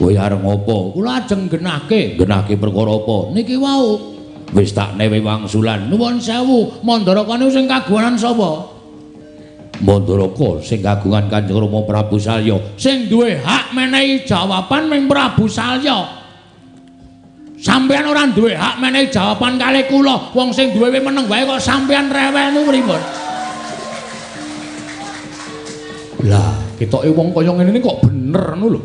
Kowe arep ngopo? Kula ajeng genahke. Genahke perkara apa? Niki wau. Wis tak newe wangsulan. Nuwun sewu, Mandaraka niku sing kagungan sapa? Mandaraka sing kagungan Kanjeng Rama Prabu Salya. Sing duwe hak menehi jawaban ming Prabu Salya. Sampeyan ora duwe hak menehi jawaban kalih kula. Wong sing duwe meneng wae kok sampeyan rewel niku pripun? Lah, ketoke wong kaya ngene iki kok bener ngono lho.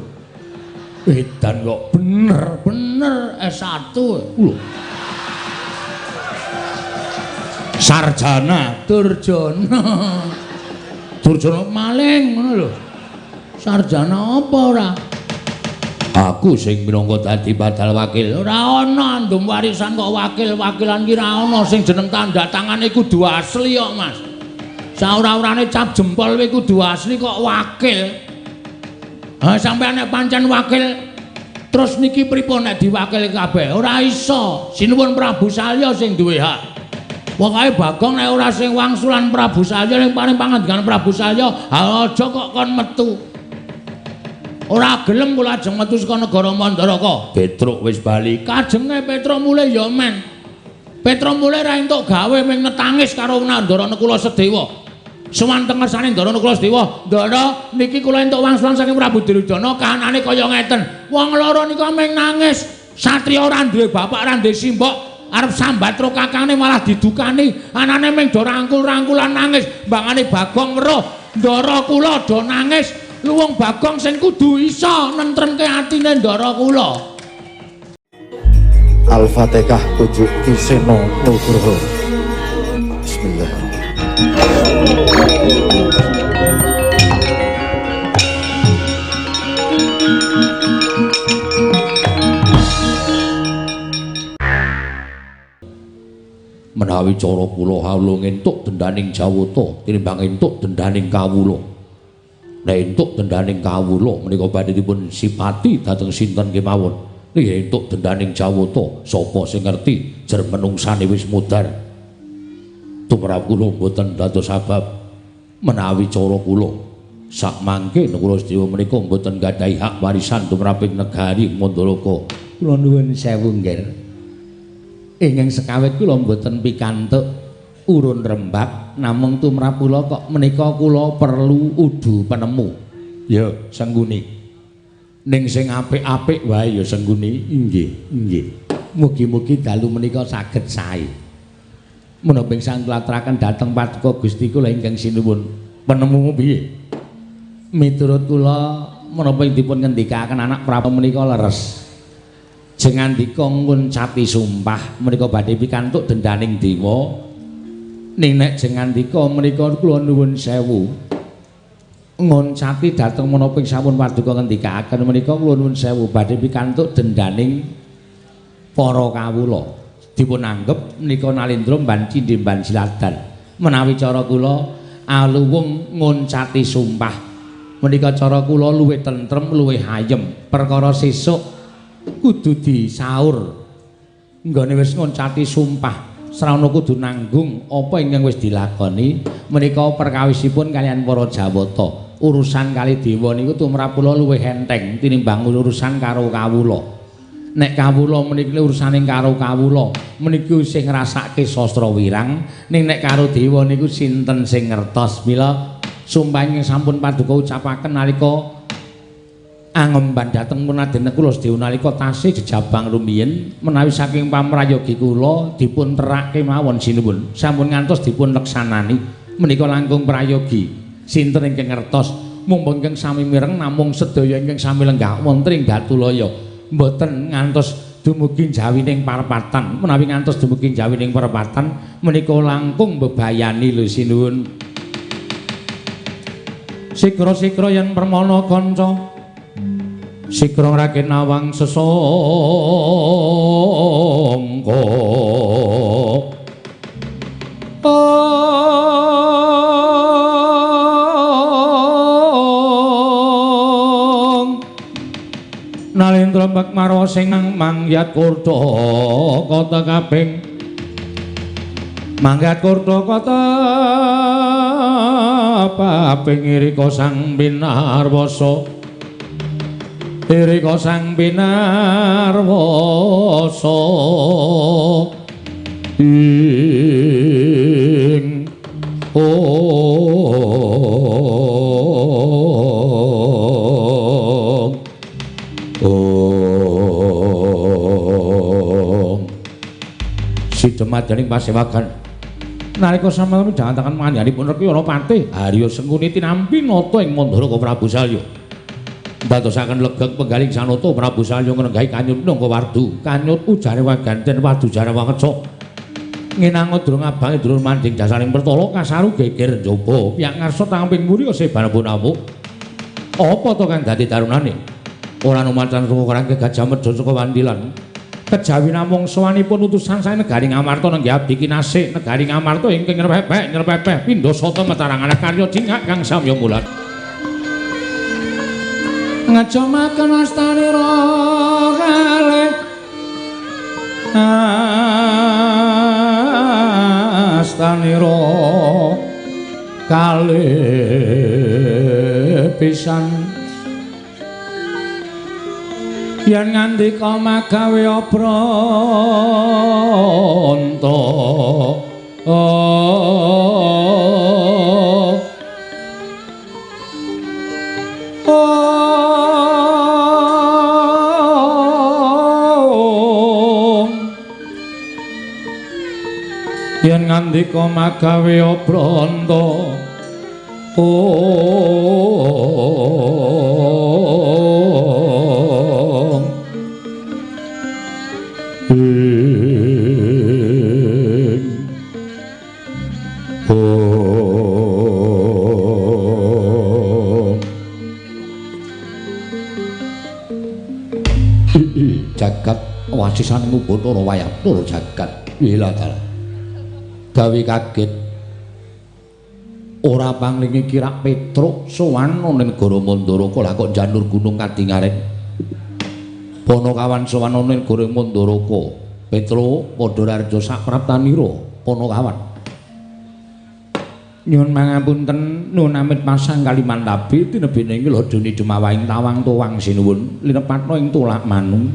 Edan kok bener, bener S1 lho. Sarjana Durjana. Durjana maling ngono lho. Sarjana apa ora? Aku sing minangka dadi badal wakil. Ora ana andum warisan kok wakil-wakilan ki ora ana sing jeneng tanda tangane kudu asli kok, Mas. Saora-orane cap jempol kuwi kudu asli kok wakil. Ha sampeyan nek pancen wakil terus niki pripun nek diwakil kabeh? Ora iso. Sinuwun Prabu Salya sing duwe hak. Pokoke Bagong nek ora sing wangsulan Prabu Salya ning paring pangandikan Prabu Salya, ha aja kok kon metu. Ora gelem kula ajeng metu saka negara Mandaraka. Petruk wis bali. Kajenge Petruk mulih ya men. Petruk mulih ra entuk gawe ming netangis karo Ndara Nakula Sedewa. Sowan teng ngersane Ndara Nakula Sedewa, "Ndara, niki kula entuk wangsulan saking Prabu Duryudana kahanane kaya ngeten." Wong loro nika ming nangis. Satriya ora duwe bapak, ora duwe simbok, arep sambat karo kakangne malah didukani. Anane ming do rangkul-rangkulan nangis. Mbangane Bagong weruh, Ndara kula do nangis. Luwung Bagong sing kudu iso nentremke atine ndara kula. Al-Fatihah pujuk Ki Seno Nugroho. Bismillah. Menawi cara kula hawula entuk dendaning Jawata tinimbang entuk dendaning kawula. Nek entuk dendaning kawula menika badhe dipun sipati dhateng sinten kemawon. Nek entuk dendaning Jawata, sapa sing ngerti jer menungsane wis mudhar. Tumrap kula mboten dados sabab menawi cara kula sakmangke Nakula Sedewa menika mboten gadhahi hak warisan tumraping negari Mandaraka. Kula nuwun sewu nggih. Ingkang sekawit kula mboten pikantuk urun rembak, namung tumrap kula kok menika kula perlu udu penemu. Ya, Sengguni. Ning sing apik-apik wae ya Sengguni. Inggih, inggih. Mugi-mugi dalu menika saged sae. Menapa ingkang kula aturaken dhateng Paduka Gusti kula ingkang sinuwun. Penemumu piye? Miturut kula menapa ing dipun ngendikaken anak Prabu menika leres. Jengandika nguncati sumpah menika badhe pikantuk dendaning dewa. Ning nek jengandika menika kula nuwun sewu nguncati dhateng menapa ing sampun paduka ngendikaken menika kula nuwun sewu badhe pikantuk dendaning para kawula. Dipun anggep menika Nalendra mban cindhe mban siladan. Menawi cara kula aluwung nguncati sumpah menika cara kula luwih tentrem luwih ayem. Perkara sesuk kudu disaur nggone wis nguncati sumpah srana kudu nanggung apa ingkang wis dilakoni menika perkawisipun kaliyan para Jawata. Urusan kali dewa niku tumrap kula luwih enteng tinimbang urusan karo kawula. Nek kawula menika urusane karo kawula menika sing ngrasake sastra wirang, ning nek karo dewa niku sinten sing ngertos. Mila sumpah ingkang sampun paduka ucapaken nalika angemban dhateng Raden Nakula Sedewa nalika tasih jejabang rumiyin menawi saking pamrayogi kula dipun terake mawon sinuwun sampun ngantos dipun leksanani menika langkung prayogi. Sinten ingkang ngertos mumpung ingkang sami mireng namung sedaya ingkang sami lenggah wonten ing Datulaya mboten ngantos dumugi jawining parepatan. Menawi ngantos dumugi jawining parepatan menika langkung bebayani lho sinuwun. Sikra-sikra yen permana kanca sikra ngraken awang sesangka Nalendra Mbak sing mangyat kurta kota kaping mangyat kurta kota paping irika sang binarwasa Irika sang pinarwasa ing ong ong sidemadaning pasewagan nalika sampeyan midhangetaken manyanipun Rekyana Patih Arya Sengkuni tinampi nata ing Mandaraka Prabu Salya. Ndadosaken legeg penggaling sanata Prabu Salya ngrenggahi kanyut minangka wardu. Kanyut ujare waganten wardu jare wangeca. Ngenanga durung abange durung manding dasaring pertala kasaru geger njaba. Piyak ngarsa tangping mburi sebanapun amuk. Apa to kang dadi tarunane? Ora numacan saka karang Gajah Mada saka Wandilan. Kejawi namung sowanipun utusan saking negari Ngamarta nenggih abdi kinasih negari Ngamarta ingkang nyrepepeh nyrepepeh pindha sata metarangan karya cingak kang samya mulat. Ngejamaken astanira kalih astanira kalih pisan yen ngandika magawe obranta yen ngandika magawe obranta jagat wasisan ngubathara wayah tur jagat lha dalah gawe kaget ora panglingi kirak Petruk sowan ana ning negara Mandaraka lah kok janur gunung kadingaren Panakawan sowan ana ning negara Mandaraka Petruk padha raharja sapraptanira Panakawan nyuwun mangapunten nuwun amit pasang Kalimantabi tinebene ing lodone dumawahing tawang tuwang sinuwun linepatna ing tulak manu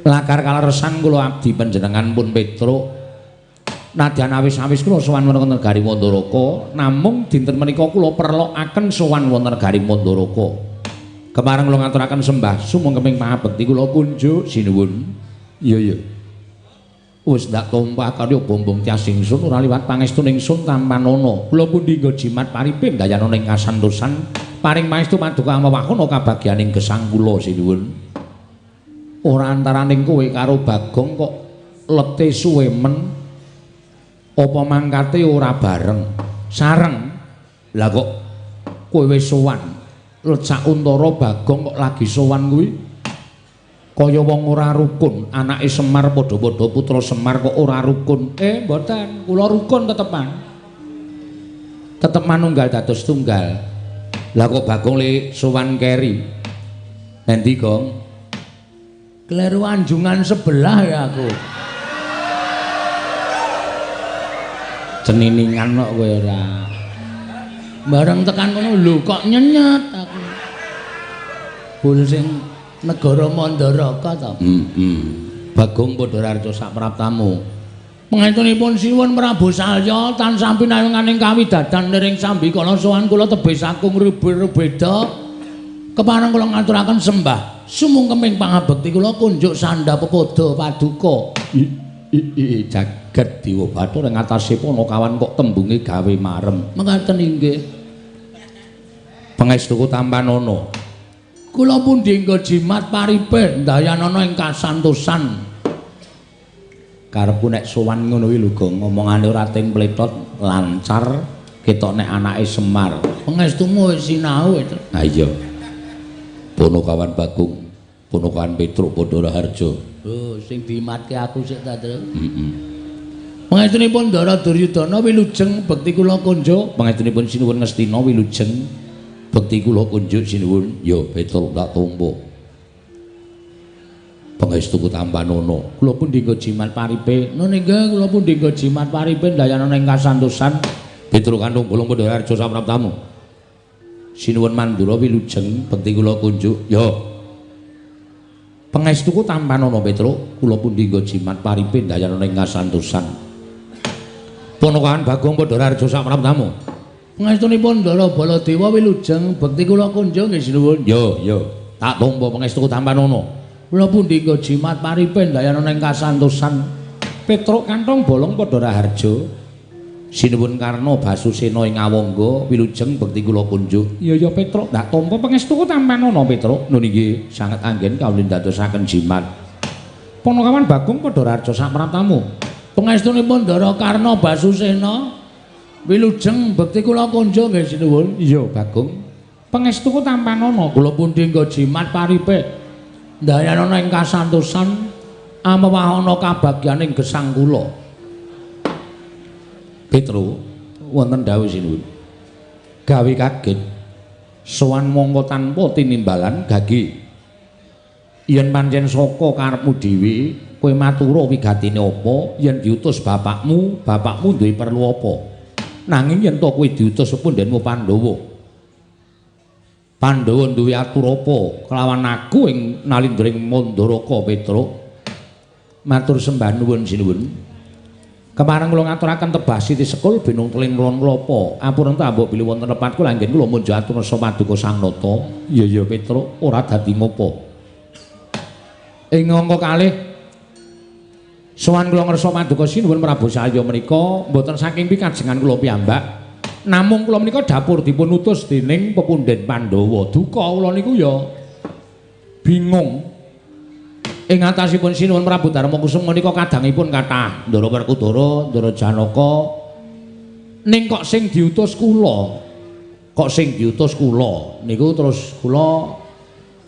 lakar kaleresan kula abdi panjenengan pun Petruk nadyan awis-awis kula sowan wonten negari Mandaraka namung dinten menika kula perlokaken sowan wonten negari Mandaraka kepareng kula ngaturaken sembah sumangkeming pangabekti kula kunjuk sinuwun. Iya iya wis ndak tumpah karya bombong tias ingsun ora liwat pangestu ingsun tampanana kula pundi nggo jimat paripe ndayana ing kasantosan paring pangestu paduka amawahana kabagyaning gesang kula sinuwun. Ora antaraning kowe karo Bagong kok lete suwe men apa mangkate ora bareng sareng lah kok kowe wis sowan let sauntara Bagong kok lagi sowan kuwi kaya wong ora rukun anake Semar padha-padha putra Semar kok ora rukun. Mboten kula rukun tetepan tetep manunggal dados tunggal. Lah kok Bagong le sowan keri endi Gong? Kleru anjungan sebelah ya aku. Ceniningan kok kowe ora. Bareng tekan kono lho kok nyenyet aku. Bul sing negara Mandaraka to. Bagong padha raharja sapraptamu. Pangestunipun sinuwun Prabu Salya tansah pinayunganing kawidadan niring sambikala sowan kula tebih saking rubeda. Kepareng kula ngaturaken sembah sumungkeming pangabekti kula kunjuk sandha pepoda paduka. Jagat Dewa Bathara ing atase Panakawan kok tembunge gawe marem. Mekaten inggih. Pangestuku tampanana. Kula pundi nggo jimat paripe ndayanana ing kasantosan. Karepku nek sowan ngono kuwi lho Gong, omongane ora ting pletot, lancar, ketok nek anake Semar. Pangestumu wis sinau itu. Ha iya. Panakawan Bagong, Panakawan Petruk padha raharja. Oh, sing dimatke aku sik ta, Tru. Heeh. Pangestunipun Ndara Duryudana wilujeng bekti kula kunjuk. Pangestunipun sinuwun Ngastina wilujeng bekti kula kunjuk sinuwun. Ya, Petruk tak tampa. Pangestuku tampanana. Kula pundi nggo jimat paripe? Nun inggih, kula pundi nggo jimat paripe ndayanana ing kasantosan. Petruk kantung bolong padha raharja sapraptamu. Sinuwun Mandura wilujeng bekti kula kunjuk. Ya. Pangestuku tampanana Petruk, kula pundi nggo jimat paripe ndayana ing kasantosan. Ponokawan Bagong Pandharaharja sapraptamu. Pangestunipun Ndara Baladewa wilujeng bekti kula kunjung nggih sinuwun. Yo yo, tak tampa pangestuku tampanana. Kula pundi nggo jimat paripe ndayana ing kasantosan. Petruk kantong bolong Pandharaharja. Sinuwun Karna Basusena ing Awangga wilujeng bekti kula kunjuk. Iya ya Petruk, ndak tampa pangestuku tampanana Petruk. Nun inggih sanget anggen kawula ndadosaken jimat. Ponokawan Bagong Pandharaharja sapraptamu. Pangestunipun Ndara Karna Basusena wilujeng bekti kula kunjuk nggih sinuwun. Iya Bagong. Pangestuku tampanana. Kula pundi nggo jimat paripe ndayanana ing kasantosan amewahana kabagyaning gesang kula. Petro wonten dawuh sinuwun. Gawe kaget sowan mongko tanpa tinimbalan gage. Yen pancen saka karepmu dhewe, kowe matura wigatine apa? Yen diutus bapakmu, bapakmu duwe perlu apa? Nanging yen to kowe diutus pundhenmu Pandhawa. Pandhawa duwe atur apa kelawan aku ing nalindring Mandaraka Petro? Matur sembah nuwun sinuwun. Kepareng kula ngaturaken tebah siti sekul binung teling mlon klapa. Ampun ta mbok bilih wonten lepat kula anggen kula munjuk atur nasa paduka Sang Nata. Iya ya Petruk, ora dadi ngopo. Ing angka kalih sowan kula ngersa paduka sinuwun Prabu Salya menika mboten saking pikajengan kula piyambak. Namung kula menika dapur dipun utus dening pepundhen Pandhawa. Duka kula niku ya bingung. Ing atasipun Sinuwun Prabu Darma Kusuma menika kadangipun kathah Ndara Werkudara, Ndara Janaka. Ning kok sing diutus kula, kok sing diutus kula niku terus kula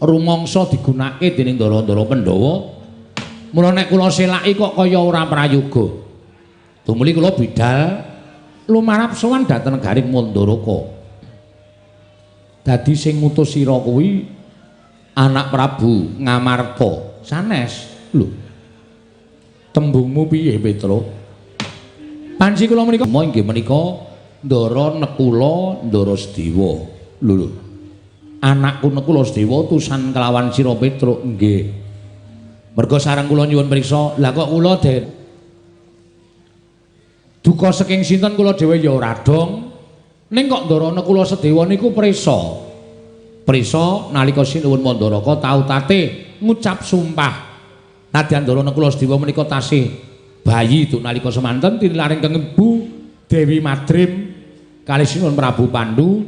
rumangsa digunakake dening ndara-ndara Pandhawa. Mula nek kula selaki kok kaya ora prayoga. Tumuli kula bidal lumarap sowan dhateng negaring Mandaraka. Dadi sing ngutus sira kuwi anak Prabu Ngamarta. Sanes. Lho. Tembungmu piye, Petruk? Panci kula menika inggih menika Ndara Nekula Ndara Sedewa. Lho lho. Anakku Nekula Sedewa utusan kelawan sira Petruk. Nggih. Merga sareng kula nyuwun priksa, lah kok kula den duka saking sinten kula dhewe ya ora dong. Ning kok Ndara Nekula Sedewa niku prisa. Prisa nalika Sinuwun Mandaraka tau tate ngucap sumpah. Nadyan Ndara Nekula Sedewa menika tasih bayi duk nalika semanten tinilaring keng Ibu Dewi Madrim kalih Sinuwun Prabu Pandu.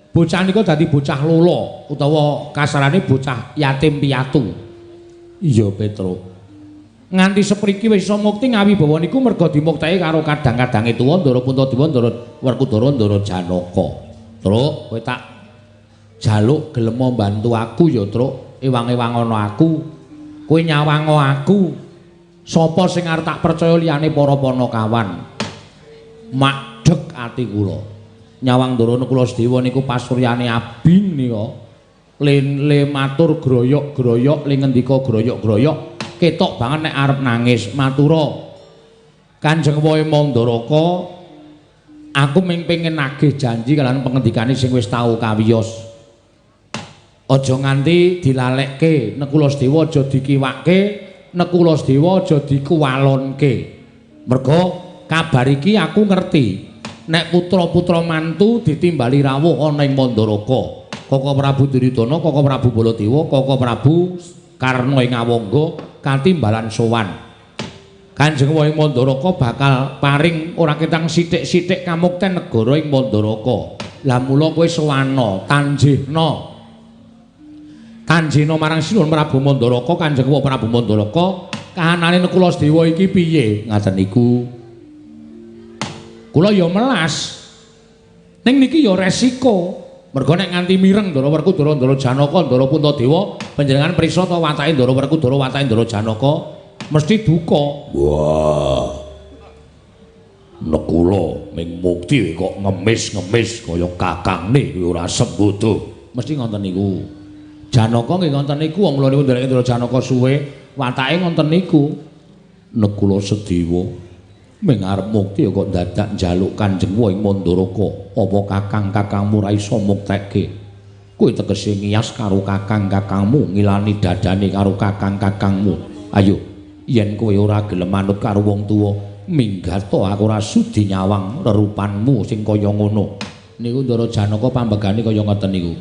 Bocah nika dadi bocah lolo utawa kasarane bocah yatim piatu. Iya Petruk. Nganti sepriki wis iso mukti ngawibawa niku merga dimukteke karo kadang-kadange tuwa Ndara Puntadewa, Ndara Werkudara, Ndara Janaka. Truk, kowe tak jaluk gelem mbantu aku ya, Truk. Ewang-ewang ana aku. Kowe nyawango aku. Sapa sing arep tak percaya liyane para panakawan? Makdeg ati kula. Nyawang Ndara Nekula Sedewa niku pasuryane abing nika. Le matur groyok-groyok, le ngendika groyok-groyok, ketok banget nek arep nangis. Matura Kanjeng Wae Mandaraka, aku ming pengin nagih janji kalian pengendikane sing wis tau kawiyos. Aja nganti dilalekke Nekula Sedewa, aja dikiwake Nekula Sedewa, aja dikuwalonke. Merga kabar iki aku ngerti nek putra-putra mantu ditimbali rawuh ana ing Mandaraka. Koko Prabu Duryudana, Koko Prabu Baladewa, Koko Prabu Karna ing Awangga katimbalan sowan. Kanjeng Wae Mandaraka bakal paring ora ketang sithik-sithik kamukten negara ing Mandaraka. Lah mula kowe sowana, tanjihna. Tanjihna marang Sinuwun Prabu Mandaraka, Kanjeng Wae Prabu Mandaraka, kahanane Nekula Sedewa iki piye? Ngaten niku. Kula ya melas. Ning niki ya resiko. Merga nek nganti mireng Ndara Werkudara, Ndara Janaka, Ndara Puntadewa, panjenengan prisa ta watake Ndara Werkudara, watake Ndara Janaka mesti duka. Wah. Nekula ming mukti kok ngemis-ngemis kaya kakangne kuwi ora sembodo. Mesti ngoten niku. Janaka nggih ngoten niku, wong kula niku ndereke Ndara Janaka suwe, watake ngoten niku. Nekula Sedewa ming arep mukti kok dadak njaluk Kanjeng Wae Mandaraka, apa kakang-kakangmu ra iso muktekke? Kowe tegese ngiyas karo kakang-kakangmu, ngilani dadane karo kakang-kakangmu. Ayo, yen kowe ora gelem manut karo wong tuwa, minggat to aku ora sudi nyawang rerupanmu sing kaya ngono. Niku Ndara Janaka pambegane kaya ngoten niku.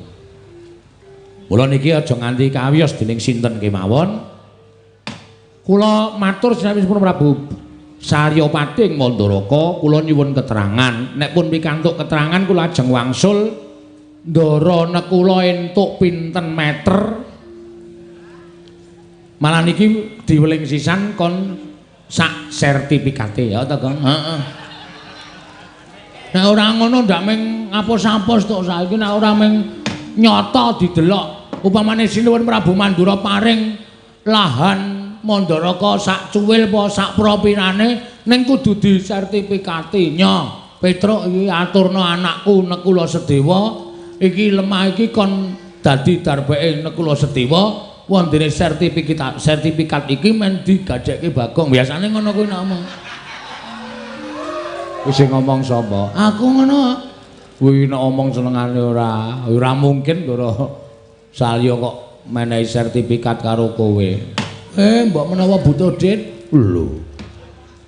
Mula niki aja nganti kawiyos dening sinten kemawon. Kula matur sinawis Prabu Saryapati ing Mandaraka, kula nyuwun keterangan. Nek pun pikantuk keterangan kula ajeng wangsul Ndara Nekula entuk pinten meter. Malah niki diweling sisan kon sak sertifikate ya ta, Kang? Heeh. Nek ora ngono ndak mung apos-apos tok saiki nek ora mung nyata didelok. Upamane Sinuwun Prabu Mandura paring lahan Mandaraka sak cuwil apa sak propirane ning kudu disertifikati. Nyo, Petruk iki aturna anakku Nekula Sedewa, iki lemah iki kon dadi darbeke Nekula Sedewa, wondene sertifikat iki men digadekke Bagong. Biasane ngono kuwi nek omong. Wis sing ngomong sapa? Aku ngono. Kuwi nek omong senengane ora, ora mungkin Ndara Salya kok menehi sertifikat karo kowe. Mbok menawa butuh dit. Lho.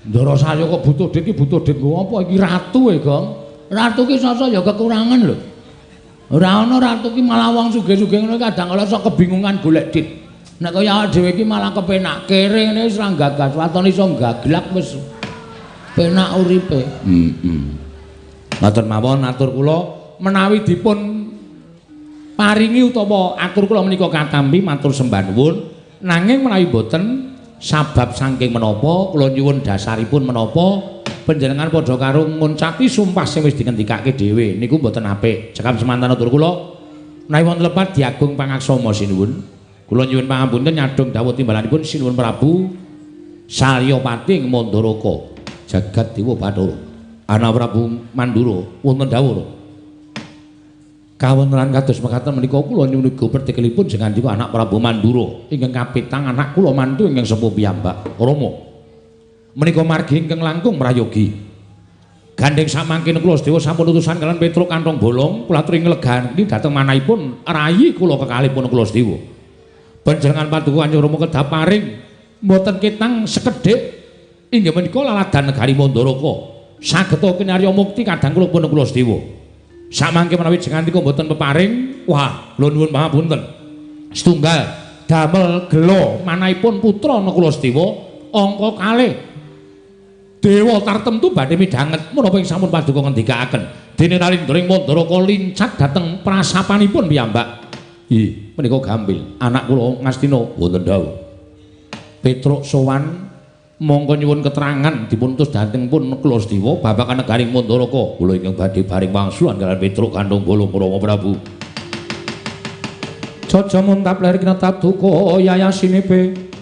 Ndara Salya kok butuh dit iki butuh dit nggo apa? Iki ratu e, Gong. Ratu ki sasa ya kekurangan lho. Ora ana ratu ki malah wong sugih-sugih ngono kadang kala sok kebingungan golek dit. Nek kaya awake dhewe iki malah kepenak kere ngene wis ra gagas waton iso gaglak wis penak uripe. Heeh. Ngoten mawon atur kula menawi dipun paringi utawa atur kula menika katampi matur sembah nuwun. Nanging menawi boten sabab saking menapa kula nyuwun dasaripun menapa panjenengan padha karo nguncati sumpah sing wis dingendikake dhewe niku mboten apik. Cekap semanten atur kula menawi wonten lepat diagung pangaksama sinuwun. Kula nyuwun pangapunten nyadhong dawuh timbalanipun Sinuwun Prabu Saryapati ing Mandaraka. Jagat Dewa Bathara. Ana Prabu Mandura wonten dawuh. Kawontenan kados mekaten menika kula nyuwun uga pertikelipun jengandika anak Prabu Mandura ingkang kapitang anak kula mantu ingkang sepuh piyambak Rama. Menika margi ingkang langkung prayogi. Gandheng samangkene kula sedaya sampun utusan kalian Petruk kantong bolong kula aturi nglegani dhateng manahipun rayi kula kekalihipun kula sedaya. Panjenengan paduka Kanjeng Rama kedah paring mboten ketang sekedhik inggih menika laladan negari Mandaraka. Sageta kinarya mukti kadang kula pun kula sedaya. Samangke menawi jengandika mboten peparing, wah, kula nuwun pangapunten. Setunggal damel gela manahipun putra Nakula Sedewa angka kalih. Dewa tartemtu badhe midhanget menapa ing sampun paduka ngendikaaken. Dene Nalindra ing Mandaraka lincak dhateng prasapanipun piyambak. Ih, menika gampil. Anak kula Ngastina wonten dawuh. Petruk sowan mongko nyuwun keterangan dipun utus dhateng pun Nakula Sedewa babagan negaring Mandaraka. Kula ingkang badhe baring wangsulan kaliyan Petruk kantong bolong Rama Prabu. Caca muntap ler kinetap duka yayasinipe.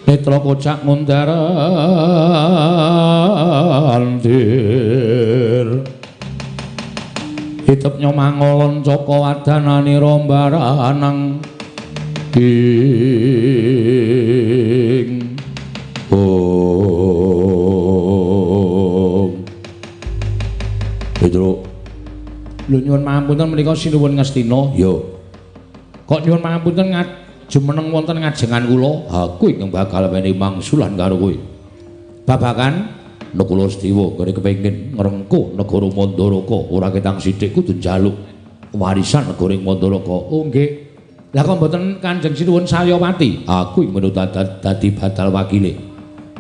Netra kocak mundar andir. Hitep nyomangolon caka wadanane rombaranang ing Om. Petruk. Lho nyuwun pangapunten menika Sinuwun Ngastina. Ya. Kok nyuwun pangapunten jumeneng wonten ngajengan kula? Aku ingkang bakal menehi mangsulan karo kowe. Babagan Nakula Sedewa kene kepengin ngrengkuh negara Mandaraka, ora ketang sithik kudu njaluk warisan negara ing Mandaraka. Oh nggih. Lah kok mboten Kanjeng Sinuwun Saryapati? Aku ing menut dadi badal wakile.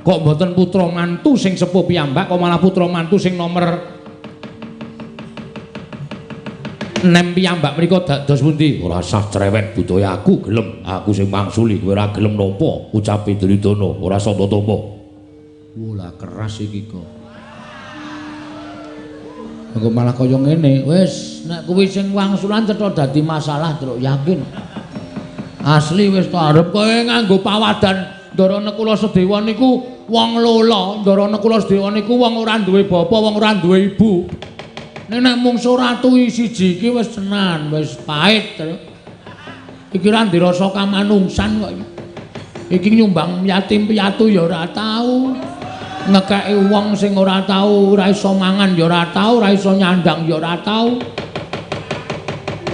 Kok mboten putra mantu sing sepuh piyambak, kok malah putra mantu sing nomer 6 piyambak mriku dados pundi? Ora sah cerewet budaya aku gelem, aku sing mangsuli kowe ora gelem napa ucape Duryudana, ora santa tampa. Wah, keras iki kok. Engko malah kaya ngene. Wis, nek kuwi sing wangsulan cetha dadi masalah, Truk, yakin. Asli wis to arep kowe nganggo pawadan Ndara Nakula Sedewa niku wong lola, Ndara Nakula Sedewa niku wong ora duwe bapa, wong ora duwe ibu. Nek nek mungsu ratu siji iki wis tenan, wis pahit, Truk. Iki ora dirasa kamanungsan kok iki. Iki nyumbang yatim piatu ya ora tau. Ngekeki wong sing ora tau, ora iso mangan ya ora tau, ora iso nyandang ya ora tau.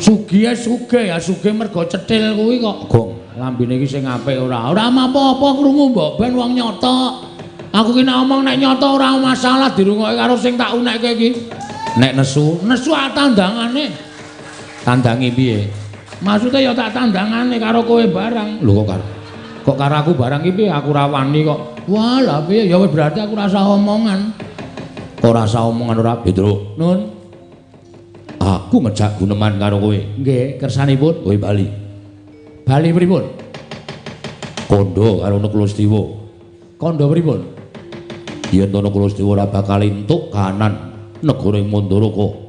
Sugihe sugih ya sugih mergo cethil kuwi kok. Gong, lambene iki sing apik ora. Ora apa-apa krungu mbok ben wong nyata. Aku ki nek omong nek nyata ora masalah dirungokke karo sing tak unekke iki. Nek nesu, nesu tandangane. Tandangi piye? Maksude ya tak tandangane karo kowe barang. Lho kok karo. Kok karo aku barang iki piye? Aku ora wani kok. Wah, lah piye? Ya wis berarti aku rasa omongan. Kok rasa omongan ora, Petruk? Nun. Aku ngejak guneman karo kowe. Nggih, kersanipun kowe bali. Bali pripun? Kandha karo Nakula Sediwa. Kandha pripun? Yen to Nakula Sediwa ora bakal entuk kahanan negara ing Mandaraka.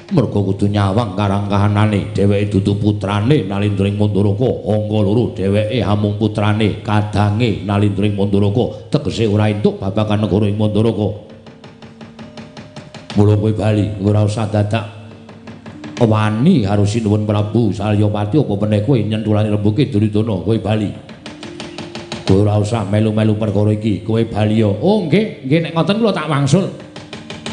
Merga kudu nyawang karang kahanane, dheweke dudu putrane Nalindra ing Mandaraka. Angka loro dheweke amung putrane kadange Nalindra ing Mandaraka, tegese ora entuk babagan negara ing Mandaraka. Mula kowe bali, ora usah dadak wani karo Sinuwun Prabu Salyapati apa meneh kowe nyentulane rembuke Duryudana, kowe bali. Kowe ora usah melu-melu perkara iki, kowe bali ya. Oh nggih, nggih nek ngoten kula tak wangsul.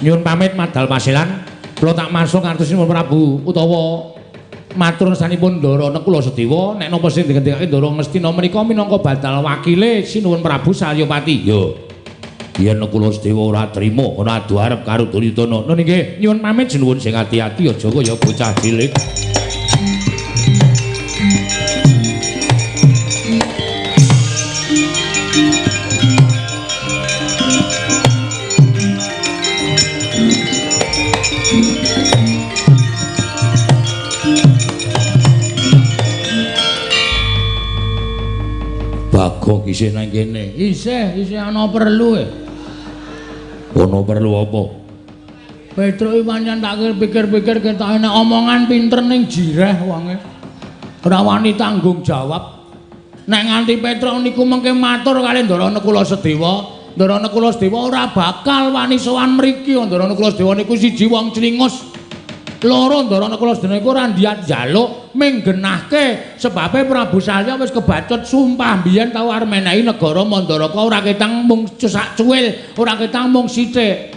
Nyuwun pamit madal pasilan, kula tak masuk ngartos Sinuwun Prabu utawa matur ngesanipun Ndara Nakula Sediwa nek napa sing digendikake Ndara Ngastina menika minangka badal wakile Sinuwun Prabu Salyapati. Yo. Yen Nakula Sediwa ora trima, ora adu arep karo Duryudana. Nun nggih, nyuwun pamit sinuwun sing ati-ati aja kaya bocah cilik. Bagong isih nang kene. Isih, isih ana perlu e. Ana perlu apa? Petruk iki pancen tak pikir-pikir ketoke nek omongan pinter ning jireh wonge. Ora wani tanggung jawab. Nek nganti Petruk niku mengke matur kali Ndara Nakula Sediwa, Ndara Nakula Sediwa ora bakal wani sowan mriki. Ndara Nakula Sediwa niku siji wong clingus. Loro Ndara Nakula Sediwa niku ora ndiyat njaluk ming genahke sebabe Prabu Salya wis kebacut sumpah biyen tau arep menehi negara Mandaraka ora ketang mung sak cuwil, ora ketang mung sithik.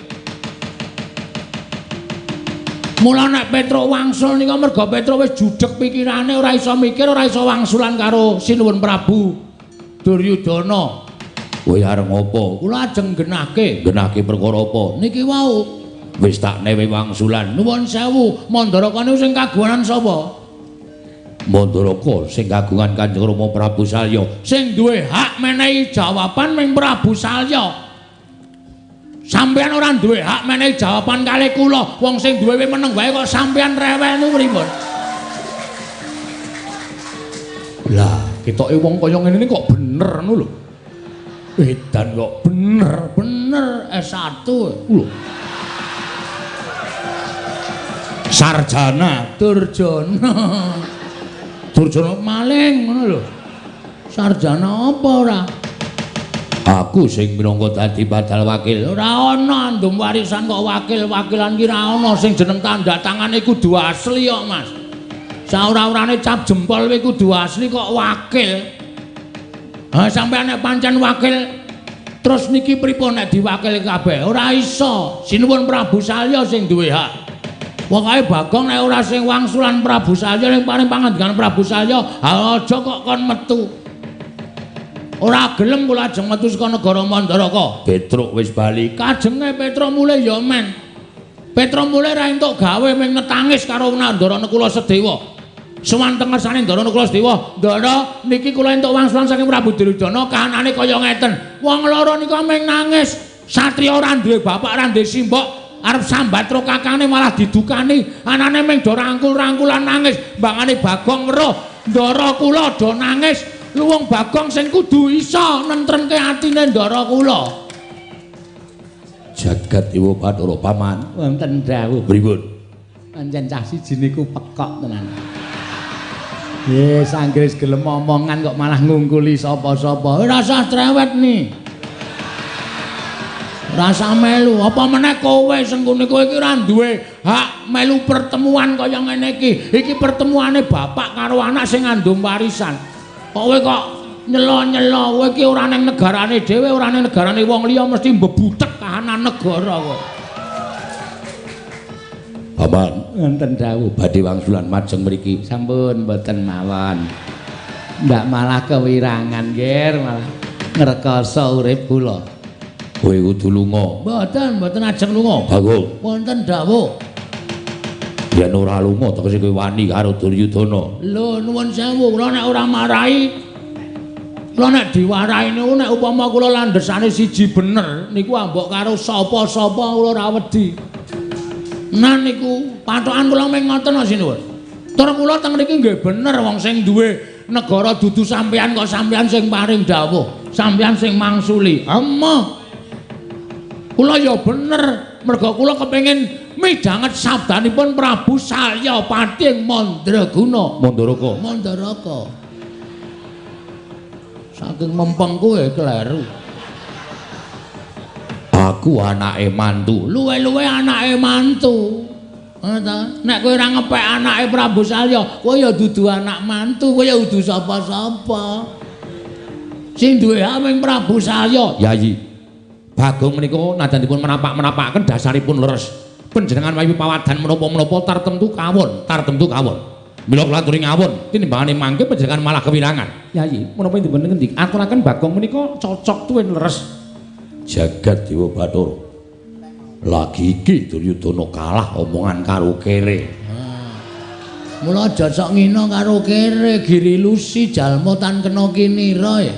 Mula nek Petruk wangsul nika merga Petruk wis judeg pikirane ora iso mikir, ora iso wangsulan karo Sinuwun Prabu Duryudana. Kowe arep ngopo? Kula ajeng genahke. Genahke perkara apa? Niki wau wis tak newe wangsulan. Nuwun sewu, Mandaraka niku sing kagungan sapa? Mandaraka sing kagungan Kanjeng Rama Prabu Salya. Sing duwe hak menehi jawaban ming Prabu Salya. Sampeyan ora duwe hak menehi jawaban kalih kula. Wong sing duwe meneng wae kok sampeyan rewel niku pripun? Lah, ketoke wong kaya ngene iki kok bener ngono lho. Edan kok bener, bener S1 lho. Sarjana Durjana. Durjana maling ngono lho. Sarjana apa ora? Aku sing minangka dadi badal wakil. Ora ana andum warisan kok wakil-wakilan ki ora ana sing jeneng tanda tangane kudu asli kok, Mas. Saora-orane cap jempol kuwi kudu asli kok wakil. Ha sampeyan nek pancen wakil terus niki pripun nek diwakili kabeh? Ora iso. Sinuwun Prabu Salya sing duwe hak. Pokoke Bagong nek ora sing wangsulan Prabu Salya ning paring pangandikan Prabu Salya, ha aja kok kon metu. Ora gelem kula ajeng metu saka negara Mandaraka. Petruk wis bali. Kajenge Petruk mulih ya men. Petruk mulih ra entuk gawe ming netangis karo Ndara Nakula Sedewa. Sowan teng ngersane Ndara Nakula Sedewa, "Ndara, niki kula entuk wangsulan saking Prabu Duryudana kahanane kaya ngeten." Wong loro nika ming nangis. Satriya ora duwe bapak, ora duwe simbok. Arep sambat karo kakane malah didukani, anane ming do rangkul-rangkulan nangis, mbangane Bagong weruh, ndara kula do nangis, luwung Bagong sing kudu iso nentremke atine ndara kula. Jagat Dewa Bathara Paman, wonten dawuh. Pripun? Pancen cah siji niku pekok tenan. Yes, anggere gelem omongan kok malah ngungkuli sapa-sapa. Ora usah trewet nih. Rasa melu, apa meneh kowe sengkune kowe iki ora duwe hak melu pertemuan kaya ngene iki. Iki pertemuane bapak karo anak sing ngandung warisan. Kowe kok nyelo-nyelo, kowe iki ora ning negarane dhewe, ora ning negarane wong liya mesti mbebutek kahanan negara kowe. Paman, Wonten dawuh badhe wangsulan majeng mriki. Sampun mboten mawon. Ndak malah kewirangan, Ger, malah ngrekoso urip kula. Kowe kudu lunga. Mboten, mboten ajeng lunga. Bagong, Wonten dawuh. Yen ora lunga tegese kowe wani karo Duryudana. Lho nuwun sewu, kula nek ora marahi, kula nek diwarahi niku nek upama kula landhesane siji bener niku ambok karo sapa-sapa kula ora wedi. Nah niku patokan kula mung ngoten sinuwun. Tur kula teng mriki nggih bener wong sing duwe negara dudu sampeyan kok sampeyan sing paring dawuh, sampeyan sing mangsuli. Emoh. Kula ya bener merga kula kepengin midhanget sabdanipun Prabu Salyapati ing Mandraguna. Mandaraka. Mandaraka. Saking mempeng kowe kleru. Aku anake mantu. Luwe-luwe anake mantu. Ngono ta? Nek kowe ora ngepek anake Prabu Salya, kowe ya dudu anak mantu, kowe ya dudu sapa-sapa. Sing duwe hak mung Prabu Salya. Yayi. Bagong menika najan dipun menapak-menapakaken dasaripun leres. Panjenengan wayu pawadan menapa-menapa tartemtu kawon, tartemtu kawon. Mila kula aturi ngawon, tinimbangane mangke panjenengan malah kewirangan. Yayi, menapa dipun ngendik aturaken Bagong menika cocok tuwin leres. Jagat Dewa Bathara. Lagi iki Duryudana kalah omongan karo kere. Mula aja sok ngina karo kere, giri lusi jalma tan kena kinira ya.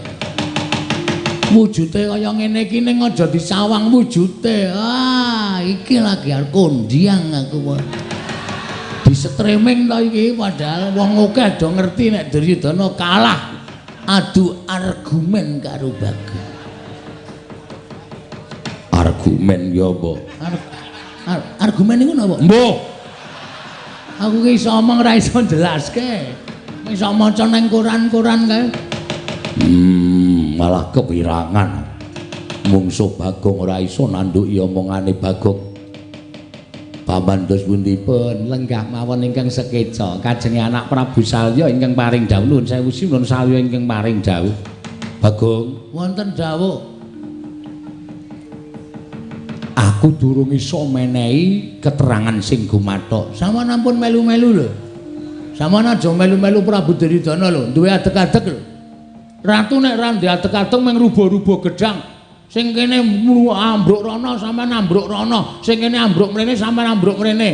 Wujute kaya ngene iki ning aja disawang wujute. Ah, iki lagi arep kondiang aku. Di streaming to iki padahal wong akeh do ngerti nek Duryudana kalah adu argumen karo Bagong. Argumen ya apa? Argumen niku napa? Mbuh. Aku ki iso omong ora iso jelaske. Iso maca nang koran-koran kae. Malah kewirangan. Mungsuh Bagong ora iso nandhuki omongane Bagong. Paman dos pundi-pun lenggah mawon ingkang sekeca kajenge anak Prabu Salya ingkang paring dawuh. Nuwun sewu sinuwun Salya ingkang paring dawuh. Bagong, wonten dawuh. Aku durung iso menehi keterangan sing gumathok. Sampeyan ampun melu-melu lho. Sampeyan aja melu-melu Prabu Duryudana lho, duwe adeg-adeg lho. Ratu nek ra ndek adeg-adeg mung rubuh-rubuh gedhang. Sing kene ambruk rono sampeyan ambruk rono, sing kene ambruk mrene sampeyan ambruk mrene.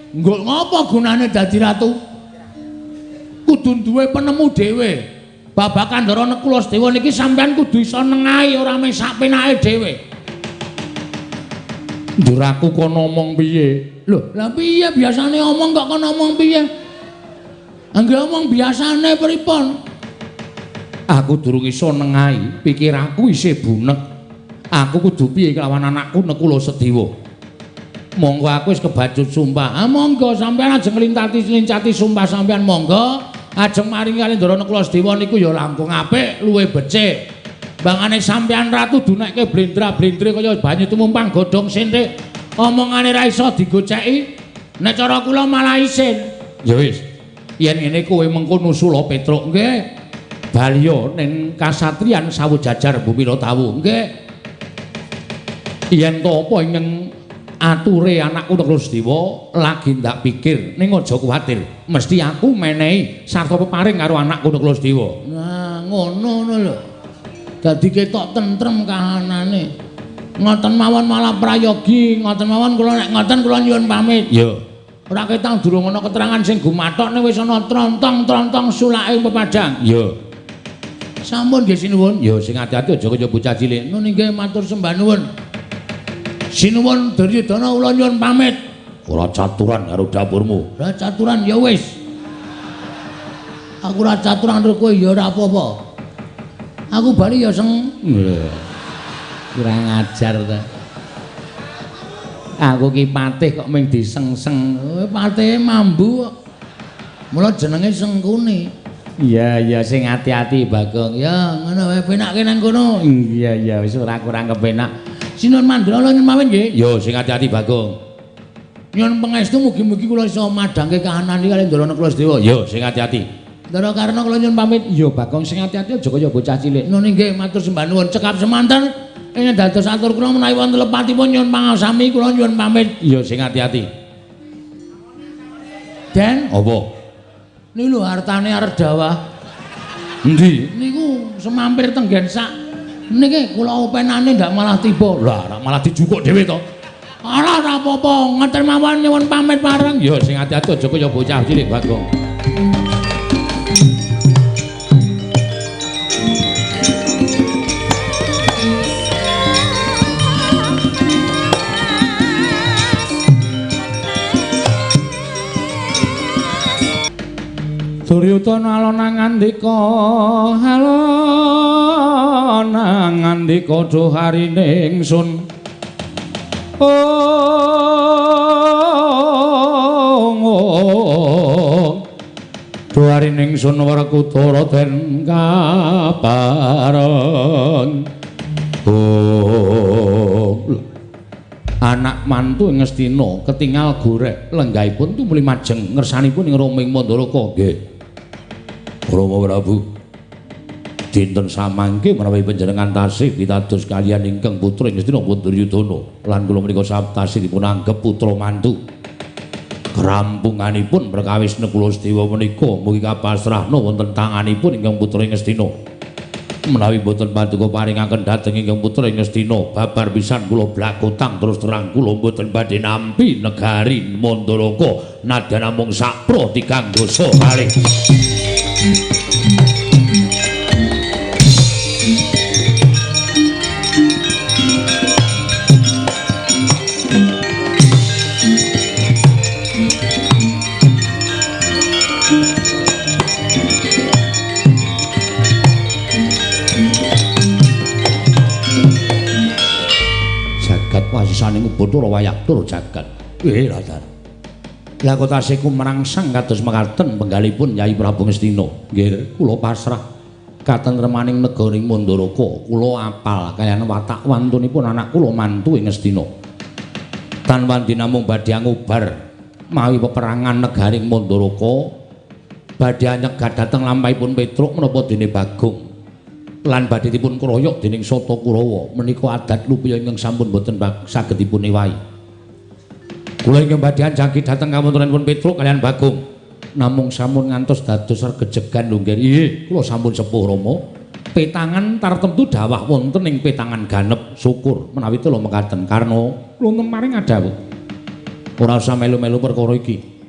Nggo ngopo gunane dadi ratu? Kudu duwe penemu dhewe. Babagan Ndara Nekula Sedewa niki sampeyan kudu iso nengahi ora mung sak penake dhewe. Njur aku kono omong piye? Lho, lah piye biasane omong kok kono omong piye? Angger omong biasane pripun? Aku durung iso nengahi, pikirku isih bunek. Aku kudu piye kelawan anakku Nekula Sedewa? Monggo aku wis kebacut sumpah. Ah monggo sampeyan ajeng nglintati-lincati sumpah sampeyan monggo. Ajeng maringi kali Ndara Nekula Sedewa niku ya langkung apik, luwih becik. Bangane sampeyan ratu dunekke blendra-blendre kaya banyu tumumpang godhong senthik. Omongane ra iso digoceki. Nek cara kula malah isin. Ya wis. Yen ngene kowe mengko nusula Petruk nggih. Balya ning kasatriyan sawu jajar Bumi Tawu nggih. Yen to apa ingkang ature anakku Nekula Sedewa lagi ndak pikir ning aja kuwatir. Mesti aku menehi sarta peparing karo anakku Nekula Sedewa. Nah, ngono ngono lho. Dadi ketok tentrem kahanane. Ngoten mawon malah prayogi, ngoten mawon kula nek ngoten kula nyuwun pamit. Ya. Ora ketang durung ana keterangan sing gumathok nek wis ana trontong-trontong sulake pepadang. Ya. Sampun nggih sinuwun. Ya sing ati-ati aja kaya bocah cilik. Nun inggih matur sembah nuwun. Sinuwun Duryudana kula nyuwun pamit. Ora caturan karo dapurmu. Ora caturan ya wis. Aku ora caturan karo kowe ya ora apa-apa. Aku bali ya seng. Kurang ajar ta. Aku ki patih kok mung diseng-seng. Patihe mambu kok. Mula jenenge Sengkuni. Iya iya sing ati-ati Bagong. Ya ngono wae penakke nang kono. Iya iya wis ora kurang kepenak. Sinuwun Mandra nyuwun mawon nggih. Ya sing ati-ati Bagong. Nyuwun pangestu mugi-mugi kula iso madhangke kahanan iki kali Ndara Nekula Sedewa. Ya sing ati-ati. Ndara Karna kula nyuwun pamit. Ya Bagong sing ati-ati aja kaya bocah cilik. Nun inggih matur sembah nuwun cekap semanten. Ing dados atur kula menawi wonten lepatipun nyuwun pangasami kula nyuwun pamit. Ya sing ati-ati. Den, apa? Niku lho hartane arep dawah. Endi? Niku semampir tenggen sak. Niki kula openane ndak malah tiba. Lah, malah dijukuk dhewe to. Ora ora apa-apa, ngeten mawon nyuwun pamit pareng. Ya sing ati-ati aja kaya bocah cilik Bagong. Duryudana alona ngandika, alona ngandika duh harine ingsun. Oh, duh harine ingsun Werkudara den kapareng. Oh, anak mantu ing Ngastina ketingal gorek lenggahipun tumuli majeng ngersanipun ing Rama ing Mandaraka. Nggih. Rama Prabu, dinten samangke menawi panjenengan tasih pitados kaliyan ingkang putra ing Ngastina pun Duryudana lan kula menika tasih dipun anggep putra mantu. Kerampunganipun perkawis Nekula Sedewa menika mugi kapasrahna wonten tanganipun ingkang putra ing Ngastina. Menawi boten paduka paringaken dhateng ingkang putra ing Ngastina, babar pisan kula blakutang terus terang kula boten badhe nampi negari Mandaraka nadyan namung sakpro tigang dasa kalih. Jagat wasisaning Bathara wayah tur jagat. Latar. Lah kok tasih kumrangsang kados mekaten penggalipun Yai Prabu Ngastina. Nggih, kula pasrah katentremaning negara ing Mandaraka. Kula apal kaliyan watak wantunipun anak kula mantu ing Ngastina. Tan wandi namung badhe ngubar mawi peperangan negari ing Mandaraka, badhe nyegat dhateng lampahipun Petruk menapa dene Bagong. Lan badhe dipun kroyok dening Sata Kurawa. Menika adat lupiya ingkang sampun boten saged dipun ewahi. Kula ingkang badhe anjagi dhateng kawontenanipun Petruk kaliyan Bagong. Namung sampun ngantos dados regejegan lho nggih. Nggih, kula sampun sepuh Rama. Petangan tartemtu dawah wonten ing petangan ganep. Syukur menawi kula mekaten karna kula maring adhawuh. Ora usah melu-melu perkara iki.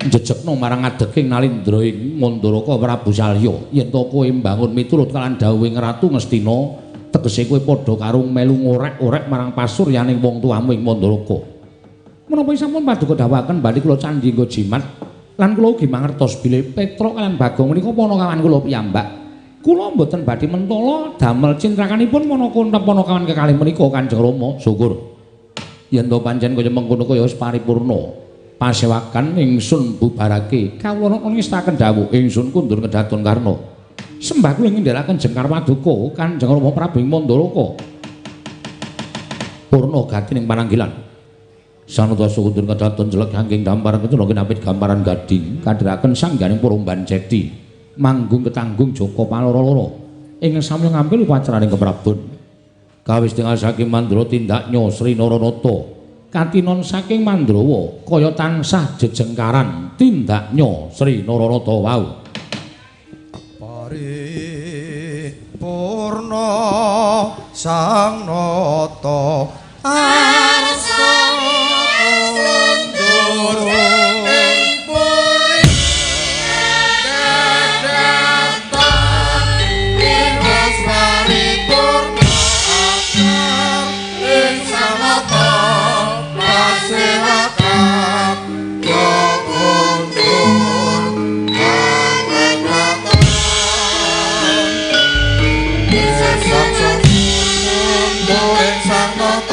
Jejekno marang adeking Nalindra ing Mandaraka Prabu Salya. Yen to kowe mbangun miturut kaliyan dawuhing Ratu Ngastina, tegese kowe padha karo melu ngorek-orek marang pasuryaning wong tuamu ing Mandaraka. Menapa sampun paduka dawuhaken badhe kula candhi nggo jimat lan kula ugi mangertos bilih Petruk kaliyan Bagong menika panakawan kula piyambak. Kula mboten badhe mentala damel cintrakanipun manaka panakawan kekalih menika Kanjeng Rama. Syukur. Yen to pancen kaya mengkono kaya wis paripurna. Pasewakan ingsun bubarake kawula ngestaken dawuh ingsun kundur kedaton Karna. Sembah kula ngendhelaken jengkar paduka Kanjeng Rama Prabu ing Mandaraka. Purna gati ning pananggilan. Sanata sukundur kedaton jelek angking dampar ketuna kinapit gamparan gading kadhiraken sangganing Purumban Ceti manggung ketanggung Joko Paloro-loro ing samya ngampil upacaraning keprabon. Kawis tingal saking Mandra tindaknya Sri Naranata katinon saking Mandrawa kaya tansah jejengkaran tindaknya Sri Naranata wau. Paripurna sang nata arsa kundur ing puri kedatan winas paripurna ing samata pasewatan ya kundur kang sang nata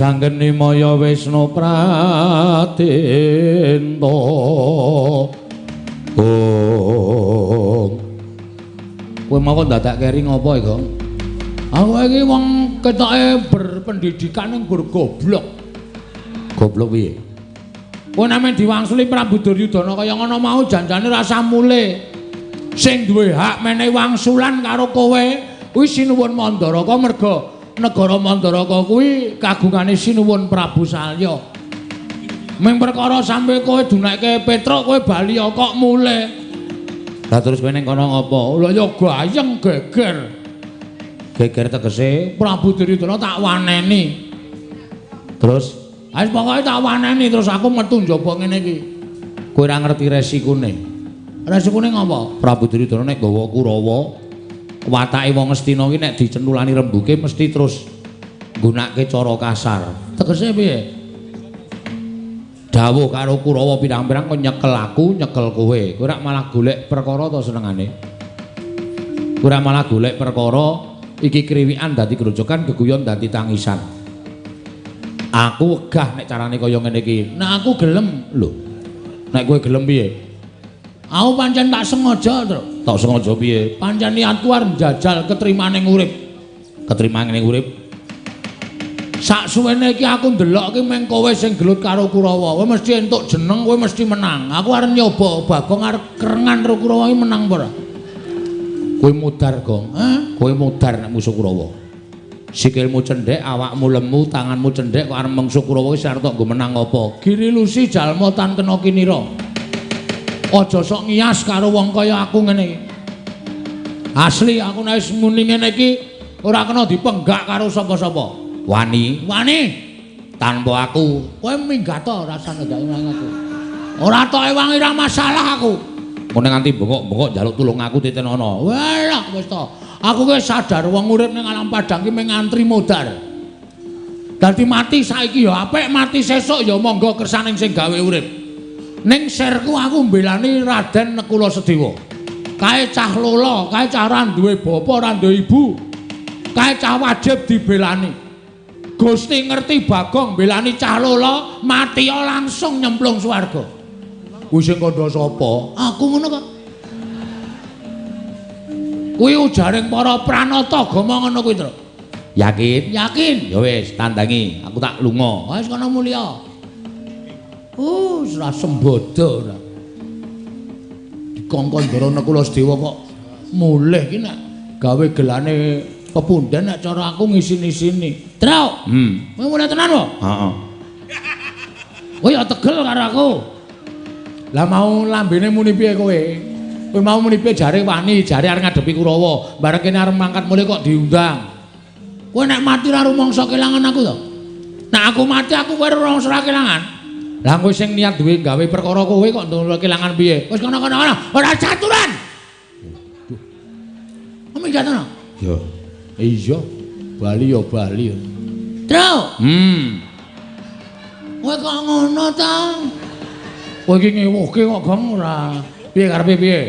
Sanggeni Maya Wisnu Pradenta. Gong. Kowe mau dadak keri ngopo iki, Gong? Aku iki wong ketoke berpendidikan ning gur goblok. Goblok piye? Kowe nek diwangsuli Prabu Duryudana kaya ngono mau janjane rasa mule. Sing duwe hak menehi wangsulan karo kowe kuwi Sinuwun Mandaraka merga negara Mandaraka kuwi kagungane Sinuwun Prabu Salya. Ming perkara sampe kowe dunekke Petruk kowe bali kok mule. Lah terus kowe ning kono ngopo? Lah ya gayeng geger. Geger tegese Prabu Duryudana tak waneni. Terus wis pokoke tak waneni terus aku metu njaba ngene iki. Kowe ora ngerti resikune. Resikune ngopo? Prabu Duryudana nek nggawa Kurawa, watake wong Ngastina ki nek dicentulani rembuke mesti terus nggunakake cara kasar. Tegese piye? Dawuh karo Kurawa pirang-pirang kok nyekel aku, nyekel kowe. Kowe rak malah golek perkara to senengane. Kowe rak malah golek perkara iki kriwikan dadi grojogan, geguyon dadi tangisan. Aku wegah nek carane kaya ngene iki. Nek aku gelem lho. Nek kowe gelem piye? Aku pancen tak sengaja, Tru. Tak sengaja piye? Pancen niatku arep njajal ketrimane urip. Ketrimane urip. Sak suwene iki aku ndelok iki meng kowe sing gelut karo Kurawa. Kowe mesti entuk jeneng, kowe mesti menang. Aku arep nyoba Bagong arep kerengan karo Kurawa iki menang apa ora? Kowe mudar, Gong. Hah? Kowe mudar nek musuh Kurawa. Sikilmu cendhek, awakmu lemu, tanganmu cendhek kok arep mengsu Kurawa wis arep tok nggo menang apa? Giri Lusi jalma tan kena kinira. Aja sok ngias karo wong kaya aku ngene iki. Asli aku nek wis muni ngene iki ora kena dipenggak karo sapa-sapa. Wani, wani tanpa aku. Kowe minggat to rasane gak nang aku. Ora tok ewangi ora masalah aku. Ngene nganti bengok-bengok njaluk tulung aku titenono. Walah wis to. Aku wis sadar wong urip ning alam padang ki mung ngantri modar. Dadi mati saiki ya apik, mati sesuk ya monggo kersaning sing gawe urip. Ning sirku aku mbelani Raden Nekula Sedewa. Kae cah lolo, kae cah ora duwe bapa, ora duwe ibu. Kae cah wajib dibelani. Gusti ngerti Bagong mbelani cah lolo, mati langsung nyemplung swarga. Kuwi sing kandha sapa? Aku ngono kok. Kuwi ujaring para pranata agama ngono kuwi, Tru. Yakin? Yakin. Ya wis, tandangi, aku tak lunga. Wis kono mulya. Ora sembodo ora. Dikongkon Ndara Nekula Sedewa kok mulih ki nek gawe gelane pepundhen nek cara aku ngisin-isini. Truk. Kowe mulih tenan wae? Heeh. Kowe ya tegel karo aku. Lah mau lambene muni piye kowe? Kowe mau muni piye jare wani, jare arep ngadepi Kurawa. Bareng kene arep mangkat mulih kok diundang. Kowe nek mati ora rumangsa kelangan aku to? Nek aku mati aku kowe rumangsa ora kelangan. Lah kowe sing niat duwe gawe perkara kowe kok ndonga kelangan piye? Wis kono-kono kono, ora caturan. Waduh. Minggat ana? Ya. Iya. Bali ya bali. Tru. Kowe kok ngono ta? Kowe iki ngewuhke kok Gong ora. Piye karepe piye?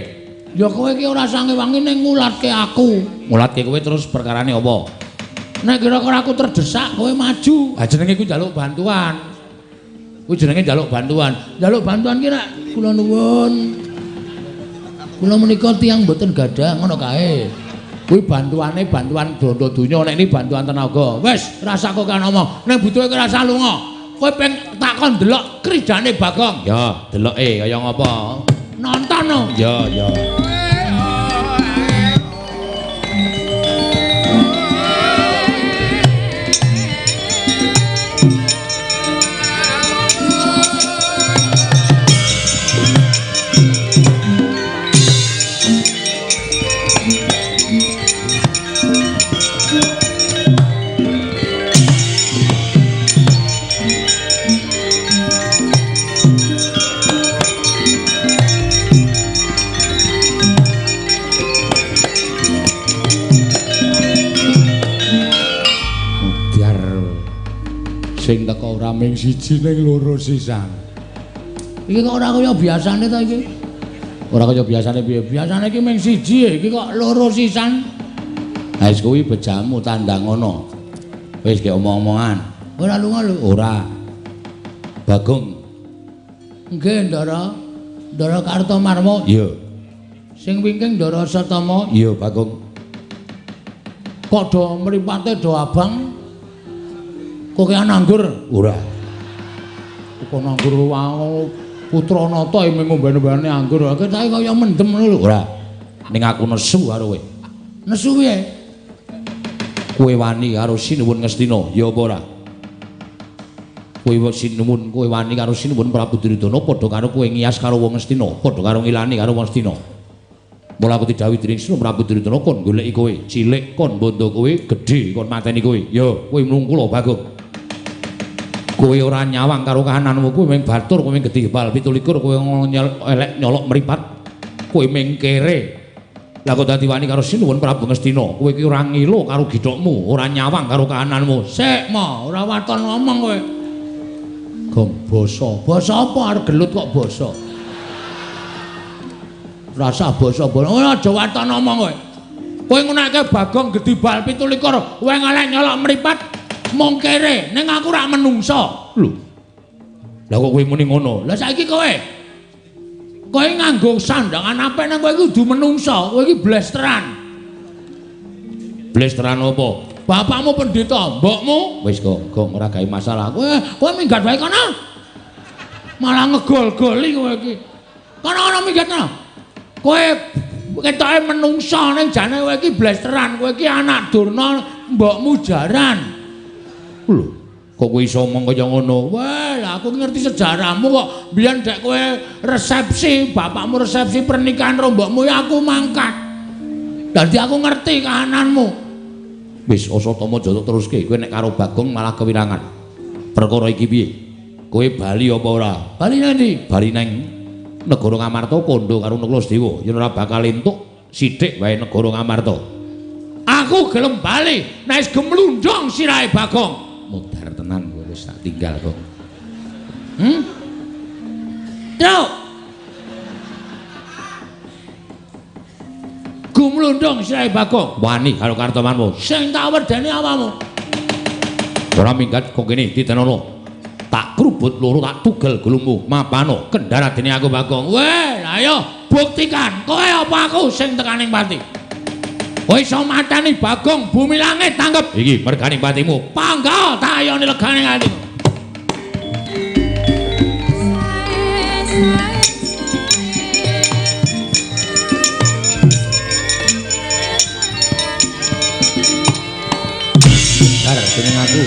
Ya kowe iki ora sange-wangi ning ngulatke aku. Ngulatke kowe terus perkarane apa? Nek kira-kira aku terdesak kowe maju. Ha jenenge ku njaluk bantuan. Kuwi jenenge njaluk bantuan. Njaluk bantuan ki nek kula nuwun. Kula menika tiyang mboten gadah ngono kae. Kuwi bantuane bantuan bondo donya, nek ini bantuan tenaga. Wis, rasa kok kan omong. Nek butuhe kowe rasa lunga. Kowe peng takon delok kridane Bagong. Ya, deloke kaya ngapa. Nonton no. Ya, ya. Sing teko ora ming siji ning loro sisan. Iki kok ora kaya biasane ta iki? Ora kaya biasane piye? Biasane iki ming siji, iki kok loro sisan. Ha wis kuwi bejamu tandang ngono. Wis gek omong-omongan. Ora lunga lho. Ora. Bagong. Nggih, Ndara. Ndara Kartomarma. Iya. Sing wingking Ndara Satama. Iya, Bagong. Kok do mripate do abang? Kokean anggur? Ora. Kok anggur wae putra nata mung ngombe-ngombene anggur. Ketoke kaya mendem ngono lho. Ora. Ning aku nesu karo kowe. Nesu piye? Kowe wani karo Sinuwun Ngastina, ya apa ora? Kowe sinuwun, kowe wani karo Sinuwun Prabu Duryudana padha karo kowe ngiyas karo wong Ngastina, padha karo ngilani karo wong Ngastina. Mula aku didhawuhi dening Sinuwun Prabu Duryudana kon goleki kowe, cilik kon bondo kowe, gedhe kon mateni kowe. Ya, kowe mlungkula Bagong. Kowe ora nyawang karo kahananmu, kowe mung batur, kowe mung gedhe bal 27, kowe elek nyolok mripat, kowe mung kere. Lah kok dadi wani karo Sinuwun Prabu Ngastina, kowe iki ora ngilo karo githokmu, ora nyawang karo kahananmu. Sik, ma, ora waton ngomong kowe. Gong basa. Basa apa arep gelut kok basa? Rasa basa basa. Ora aja waton ngomong kowe. Kowe ngunake Bagong gedhe bal 27, kowe ngelek nyolok mripat mung kere, ning aku ora menungsa. Lho. Lah kok kowe muni ngono? Lah saiki kowe kowe nganggo sandangan apik nang kowe iki kudu menungsa, kowe iki blesteran. Blesteran apa? Bapakmu pendeta, mbokmu wis kok, Gong ora gawe masalah. Kowe minggat wae kono. Malah ngegol-goli kowe iki. Kono-kono minggat kono. Kowe ketoke menungsa ning jane kowe iki blesteran, kowe iki anak Durna, mbokmu jaran. Lho, kok kowe iso omong kaya ngono? Wah, lah aku ngerti sejarahmu kok. Biyen dek kowe resepsi, bapakmu resepsi pernikahan karo mbokmu ya aku mangkat. Dadi aku ngerti kahananmu. Wis Asatama aja teruske, kowe nek karo Bagong malah kewirangan. Perkara iki piye? Kowe bali apa ora? Bali nang ndi? Bali nang negara Ngamarta kandha karo Nakula Sadewa yen ora bakal entuk sithik wae negara Ngamarta. Aku gelem bali nek wis gemlundung sirahe Bagong. Mudhar tenan kowe wis tak tinggal kok. Truk. Gumlundung sirahe Bagong. Wani karo Kartomarma. Sing tak wedeni awakmu. Ora minggat kok kene titenono. Tak krubut loro tak tugel gulungmu. Mapano kendharadene aku Bagong. Weh, ayo buktikan kowe apa aku sing tekaning pati. Kowe iso mateni Bagong bumi langit tanggep. Iki merganing patimu. Pangga tak ayone legane atimu. Dar jeneng aku.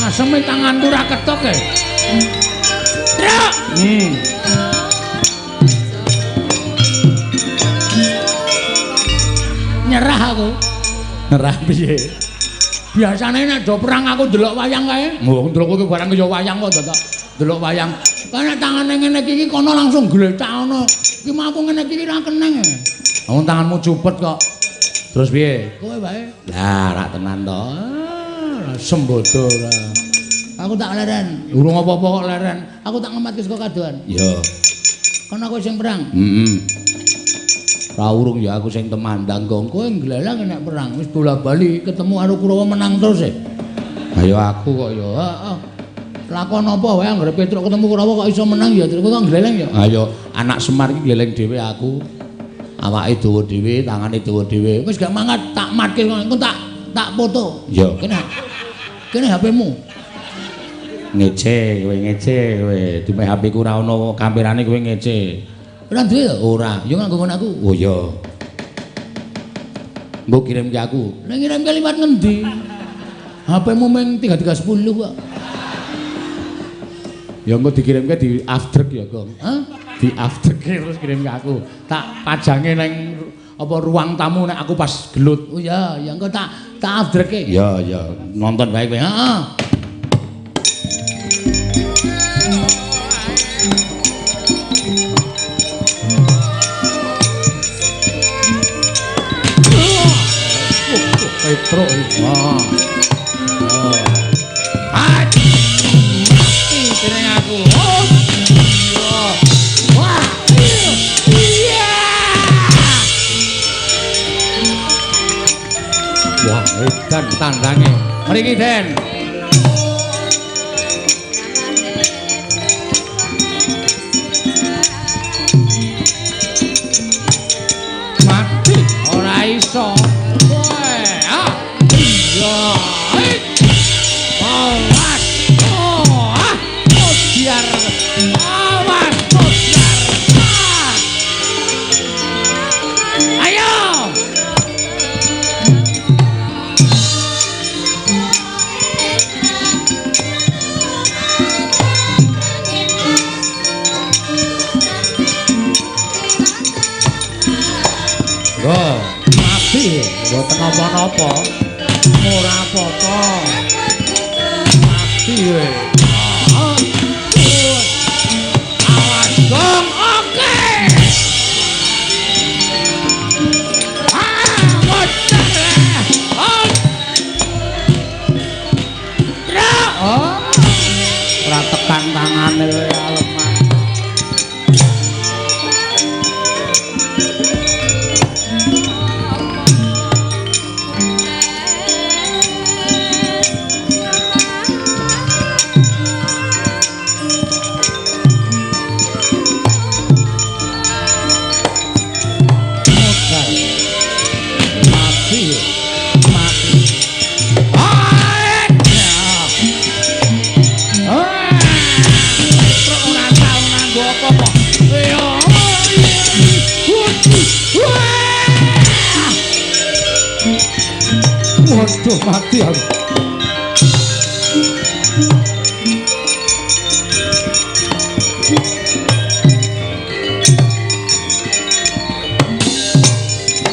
Aseme tanganku ora ketok e. Truk. Nyerah aku. Nyerah piye? Biasane nek do perang aku ndelok wayang kae. Wong ndelok kowe barang ya wayang kok dadak ndelok wayang. Kan nek tangane ngene iki kono langsung gletak ngono. Iki mah aku ngene iki ra keneng. Wong tanganmu cupet kok. Terus piye? Kowe wae. Lah rak tenan to. Sembodo ora. Aku tak leren. Urung apa-apa kok leren. Aku tak ngematke saka kadohan. Iya. Kono aku sing perang. Heeh. Ra urung ya aku sing temandang gong. Kowe ngleleng nek perang wis bola-bali ketemu karo Kurawa menang terus e. Ayo aku kok ya. Heeh. Lakon apa wae anggere Petruk ketemu Kurawa kok iso menang ya terus kok ngleleng ya. Ayo anak Semar iki ngleleng dhewe aku. Awake dawa dhewe, tangane dawa dhewe. Wis gak mangkat tak matke engko tak foto. Iya. Kene. Kene HP-mu. Ngece kowe, ngece kowe. Dume HP ku ora ono kamerane kowe ngece. Ora duwe ya? Ora. Ya nganggo ngono aku. Oh iya. Mbok kirim ke aku. Lah ngirimke liwat ngendi? HP-mu mung 3310 kok. Ya engko dikirimke di afdrek ya, Gong. Hah? Di afdrek terus kirim ke aku. Tak pajange nang apa ruang tamu nek aku pas gelut. Oh iya, ya engko tak afdreke. Iya, iya. Nonton bae kowe. Heeh. Petruk. Tandange. Mriki, Den. Mati ora iso. Kowe. Ah. Iya. Awas. Oh, ah. Biar. Awas, biar. Ah. Ayo. Go, mati mboten napa-napa. Ora apa-apa. Mati we. Awas gong, oke. Ah, bocah. Oh. Oh. Ora tekan tangane ya lemah. Waduh, mati aku.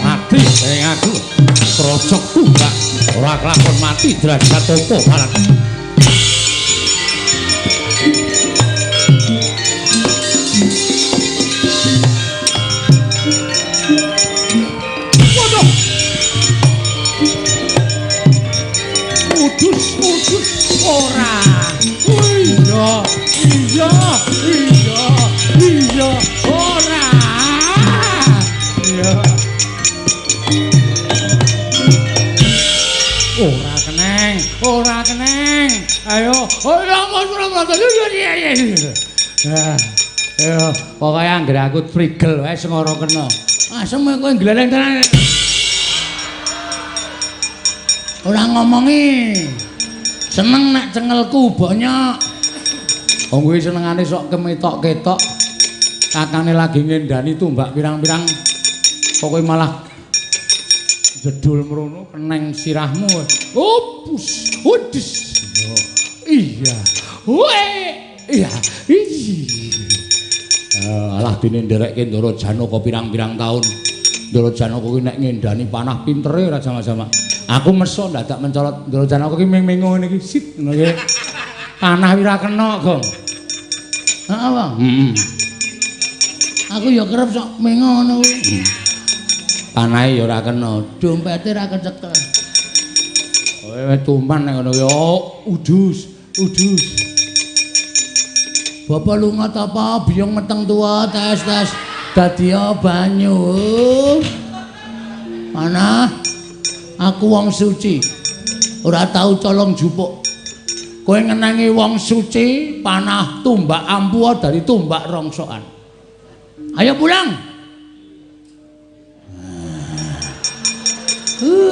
Mati sing aku. Krocok tumbak ora kelakon mati derajat opo barang. Waduh. Udus, udus, ora. Iya, iya, iya, iya, ora. Iya. Ora keneng, ora keneng. Ayo, ora ora ora. Ayo, pokoke anggere aku prigel wae sing ora kena. Asem kowe gleleng tenan. Ora ngomongi. Seneng nek cengelku bonyok. Wong kuwi senengane sok kemetok-ketok. Kakane lagi ngendani tumbak pirang-pirang. Pokoke malah jedul mrono keneng sirahmu. Opus, udus. Iya. Weh, iya. Alah dene nderekke Ndara Janaka pirang-pirang taun. Ndara Janaka kuwi nek ngendani panah pintere ora sama-sama. Aku meso ndadak mencolot Ndara Janaka ki ming-mingo ngene iki sit ngono ki. Panah ora kena, Gong. Heeh, Bang. Heeh. Aku ya kerep sok mengo ngono kuwi. Panahe ya ora kena, dompete ora kecekel. Kowe tumpan nek ngono kuwi. Oh, udus, udus. Bapak lunga tapa biyung meteng tuwa tes-tes dadi banyu. Panah aku wong suci. Ora tau colong jupuk. Kowe ngenangi wong suci, panah tumbak ampuh dari tumbak rongsokan. Ayo pulang.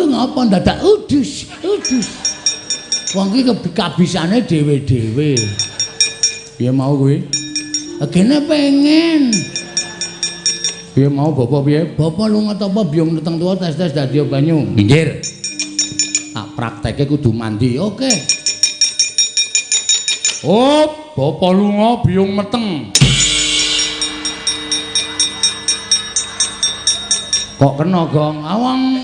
Ngapa ndadak udus, udus. Wong iki kabisane dhewe-dhewe. Piye mau kuwi? Gene pengen. Piye mau bapak piye? Bapak lunga tapa biyung meteng tuwa tes-tes dadi banyu. Minggir. Tak prakteke kudu mandi. Oke. Oh, bapak lunga biyung meteng. Kok kena, Gong? Awang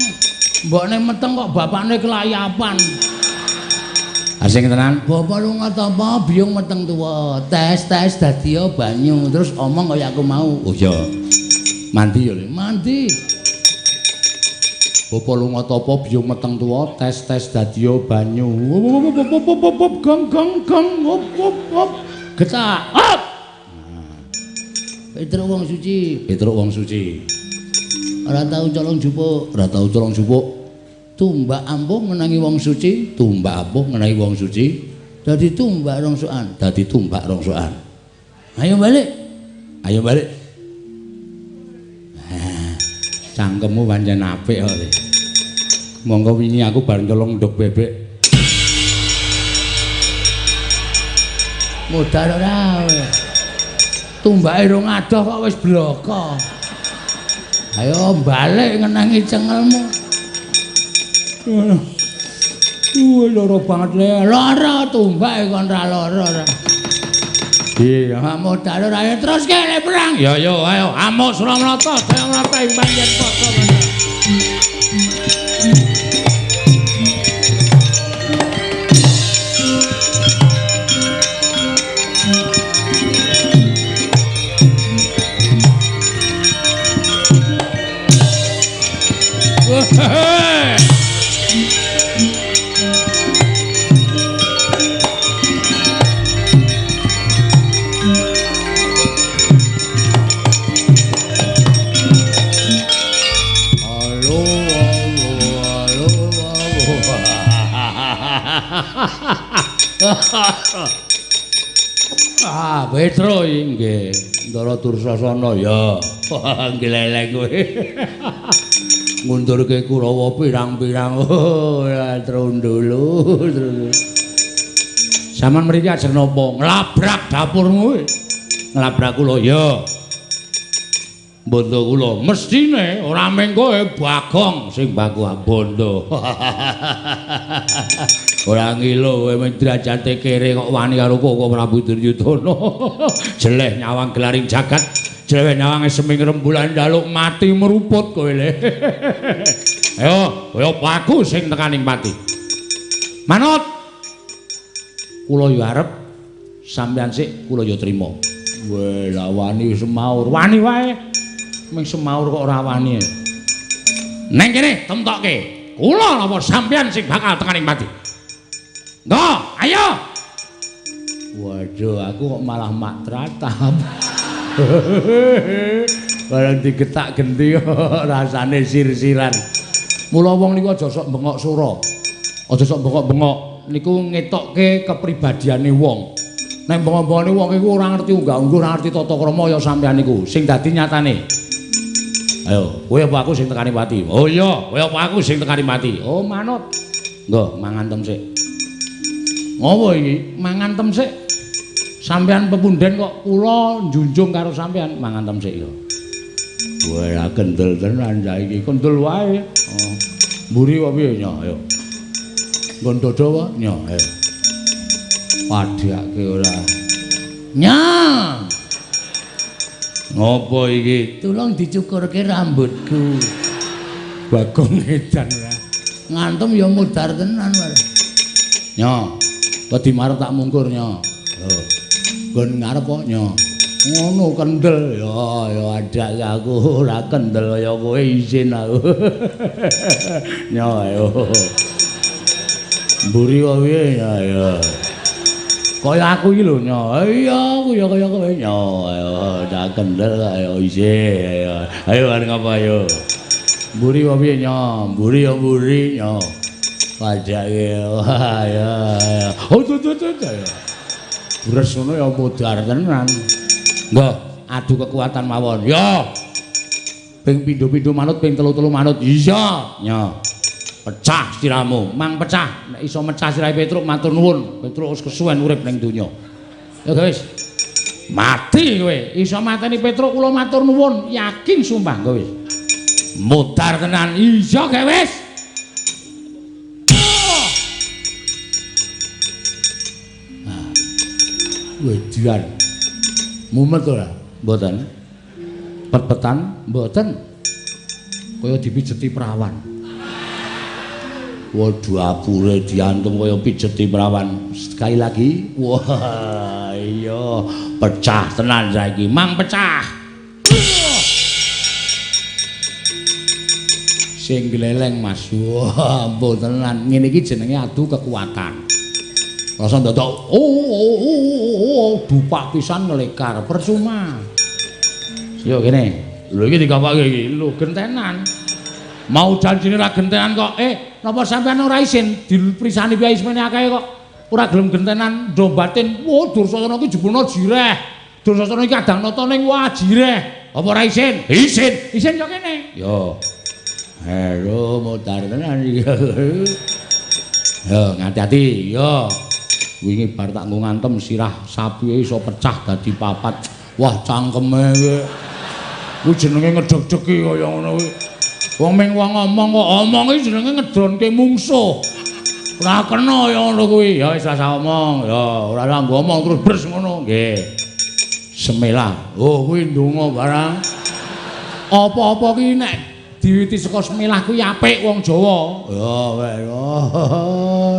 mbokne meteng kok bapakne kelayapan. Asing tenan. Bapak lunga tapa biyung meteng tuwa tes-tes dadi banyu terus omong kaya aku mau. Oh iya. Mandi ya, Le. Mandi. Bapak lunga tapa biyung meteng tuwa tes-tes dadi banyu. Gong gong gong op op op. Getak. Op. Petruk wong suci. Petruk wong suci. Ora tau colong jupuk, ora tau colong jupuk. Tumbak ampuh ngenangi wong suci, tumbak ampuh ngenangi wong suci, dadi tumbak rongsokan, dadi tumbak rongsokan. Ayo balik. Ayo balik. Cangkemmu pancen apik kok. Monggo wingi aku bar nyolong ndog bebek. Modar ora. Tumbake rong adoh kok wis bloko. Ayo balik ngenangi cengelmu. Wah, lara banget le. Lara tumbake kon ra lara ora. Iya, modar ora ayo terus ke perang. Ya yo ayo amuk Suramrata, Jayamrata ing panjen padha. Ah, Petro nggih. Ndara Dursasana ya. Ngleleng kowe. Ngundurke Kurawa pirang-pirang. Oh, trundulu, trundulu. Saman mriki ajeng napa? Nglabrak dapurmu. Nglabrak kula ya. Bondo kula mestine ora mung kowe Bagong sing baku bondo. Ora ngilo kowe men derajate kere kok wani karo Koko Prabu Duryudana. Jeleh nyawang gelaring jagat, jeleh nyawang seming rembulan njaluk mati meruput kowe le. Ayo, kowe aku sing tekaning pati. Manut. Kula yo arep sampeyan sik kula yo trima. Weh, lah wani semaur, wani wae. Ming semaur kok ora wani. Neng kene temtokke. Kula napa sampeyan sing bakal tekaning pati. Nggo, ayo. Waduh, aku kok malah mak tratap. Barang digetak genti rasane sir-siran. Mula wong niku aja sok bengok sura. Aja sok bengok-bengok. Niku ngetokke kepribadiane wong. Nek bengok-bengokne wong iku ora ngerti unggah-ungguh, ora ngerti tata krama ya sampeyan niku. Sing dadi nyatane. Ayo, kowe apa aku sing tekani pati? Oh iya, kowe apa aku sing tekani pati? Oh manut. Nggo, mangan tem sik. Ngopo iki? Mangan tem sik. Sampeyan pepunden kok kula njunjung karo sampeyan, mangan tem sik ya. Wah, kendel tenan saiki, kendel wae. Oh. Mburi apa piye nya? Ayo. Nggon dodo apa? Nya, ayo. Padhake ora. Nya. Ngopo iki? Tulung dicukurke rambutku. Bagong edan ora. Ngantem ya mudhar tenan wae. Nya. Wedi marep tak mungkur nya. Lho. Nggon ngarep kok nya. Ngono kendel ya ya adak aku ora kendel kaya kowe izin aku. Nya ayo. Mburi kok piye nya ya. Kaya aku iki lho nya. Iya aku ya kaya kowe nya. Ayo tak kendel ayo isih ayo. Ayo arep ngapa ayo. Mburi kok piye nya? Mburi ya mburi nya. Padake wah ya. Oh tuh tuh tuh. Bures ngono ya modar tenan. Nggo adu kekuatan mawon. Ya. Ping pindho-pindho manut, ping telu-telu manut. Iya nya. Pecah siramu, mang pecah. Nek iso mecah sirahe Petruk matur nuwun. Petruk wis kesuwen urip ning donya. Ya wis. Mati kowe. Iso mateni Petruk kula matur nuwun, yakin sumpah kowe wis. Modar tenan. Iya ge wis. Wedian. Mumet ora? Mboten. Pet-petan? Mboten. Kaya dipijeti prawan. Waduh apure diantem kaya pijeti prawan. Sekali lagi. Wah, iya, pecah tenan saiki. Mang pecah. Sing gleleng Mas. Wah, ampun tenan. Ngene iki jenenge adu kekuatan. Rasa ndadak oh dupak pisan ngelekar percuma. Yo kene. Lho iki digawake iki. Lho gentenan. Mau janjine ra gentenan kok. Napa sampean ora isin diprisani piye semene akeh kok ora gelem gentenan ndo batin. Wah, Dursasana iki jebulna jireh. Dursasana iki kadang nata ning wah jireh. Apa ora isin? Isin. Isin yo kene. Yo. Halo, modar tenan iki. Yo, ngati-ati. Yo. Wingi bar tak nggo ngantem sirah sapi iso pecah dadi papat. Wah, cangkeme kuwi. Kuwi jenenge ngedeg-degi kaya ngono kuwi. Wong ming wong ngomong kok omong iki jenenge ngedronke mungsuh. Ora kena kaya ngono kuwi. Ya wis rasa omong. Ya ora nggo omong terus bres ngono. Nggih. Semelah. Oh, kuwi ndonga barang. Apa-apa ki nek diwiti saka semelah kuwi apik wong Jawa. Ya wis.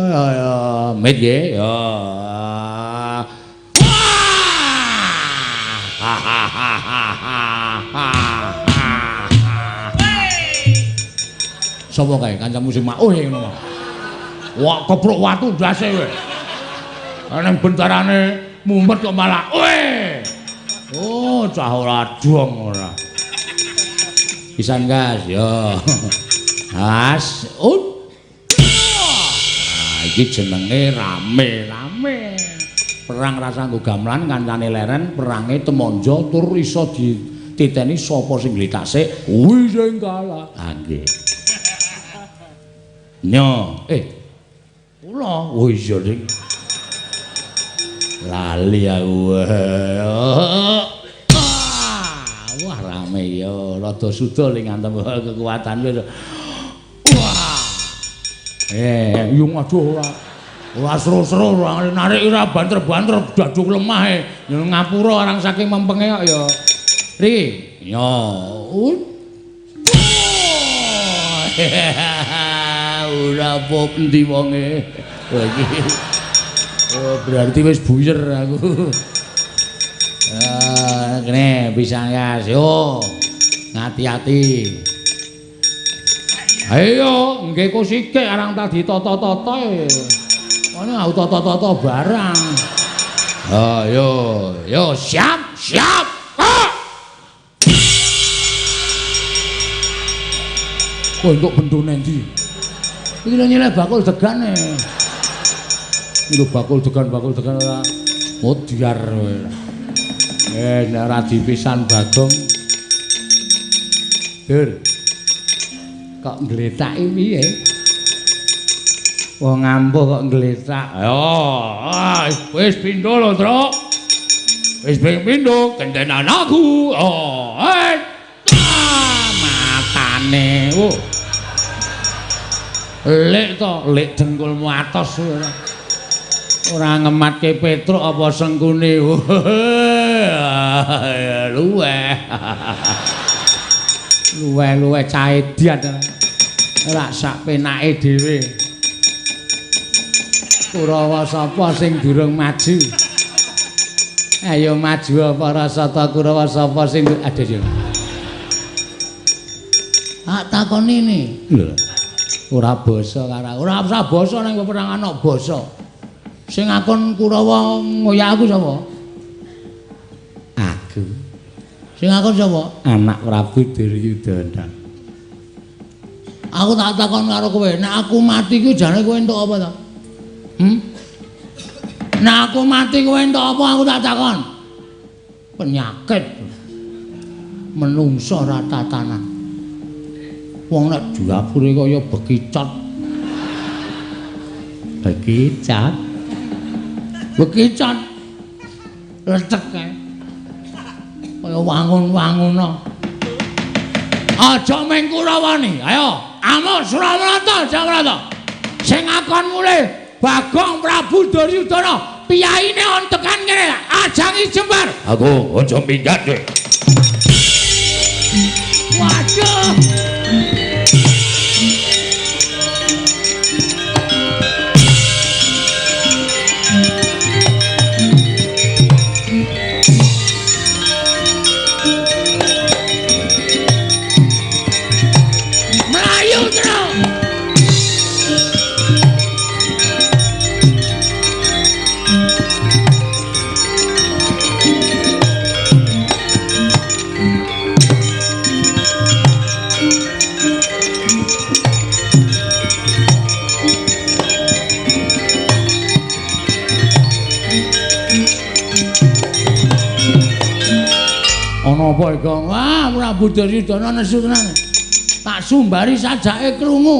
Ya ya, mit nggih. Ya. Sapa kae kancamu sing makuh ngono. Wah, kepruk watu ndase kowe. Ning bentarane mumet kok malah kowe. Oh, cah ora dong ora. Pisan gas, yo. As, ut. Nah, iki jenenge rame-rame. Perang rasa nggo gamelan kancane leren, perange temonjo tur iso dititeni sapa sing glethak kuwi sing kalah. Ah nggih. Nyo, kula. Oh iya ning. Lali aku. Wah rame ya, rada suda ling ngantem kekuatan kowe. Wah. Yo aduh ora. Ora seru-seru, ora narik ora banter-banter daduk lemah e. Ngapura orang saking mempenge kok ya. Ri, yo. Ora apa endi wonge. Wah iki. Oh, berarti wis buyer aku. Ah, kene pisan gas. Yo. Ngati-ati. Ayo, nggih kosike arang ta ditata-tata e. Ono aku tata-tata barang. Ayo, yo siap, siap. Ah! Kok entuk bendone ndi? Iki lho nyeleh bakul degane. Iki lho bakul degan ora modyar kowe. Nek ora dipisan Bagong. Dur. Kok ngletaki piye? Wong ampuh kok ngletak. Ayo, wis pindho lho, Truk. Wis ping pindho gentenan aku. Oh, matane. Oh. Lek to, lek dengkulmu atos ora. Ora ngematke Petruk apa sengkune. Luweh. Luweh-luweh caedian. Ora sak penake dhewe. Kurawa sapa sing durung maju? Ayo maju para sata Kurawa sapa sing ada yo. Tak takoni ne. Lho. Ora basa karo ora usah basa ning peperangan kok basa. Sing akon Kurawa ngoyak aku sapa? Aku. Sing akon sapa? Anak Prabu Duryudana. Aku tak takon karo kowe, nek aku mati ku jane kowe entuk apa to? Nek aku mati kowe entuk apa aku tak takon. Penyakit. Menungso ora tatanan. Wong nek diapure kaya bekicot. Bekicot. Bekicot. Lecek kae. Kaya wangun-wanguno. Aja mung Kurawani. Ayo, amuk Suramarta, Jamarta. Sing akon mulih Bagong Prabu Duryudana, piyaine on tekan kene, ajangi jembar. Aku aja minggat kowe. Waduh. Melayu terus. Ana apa iki? Wah, Prabu Duryudana nesu tenan. Tak sumbari sajake krungu.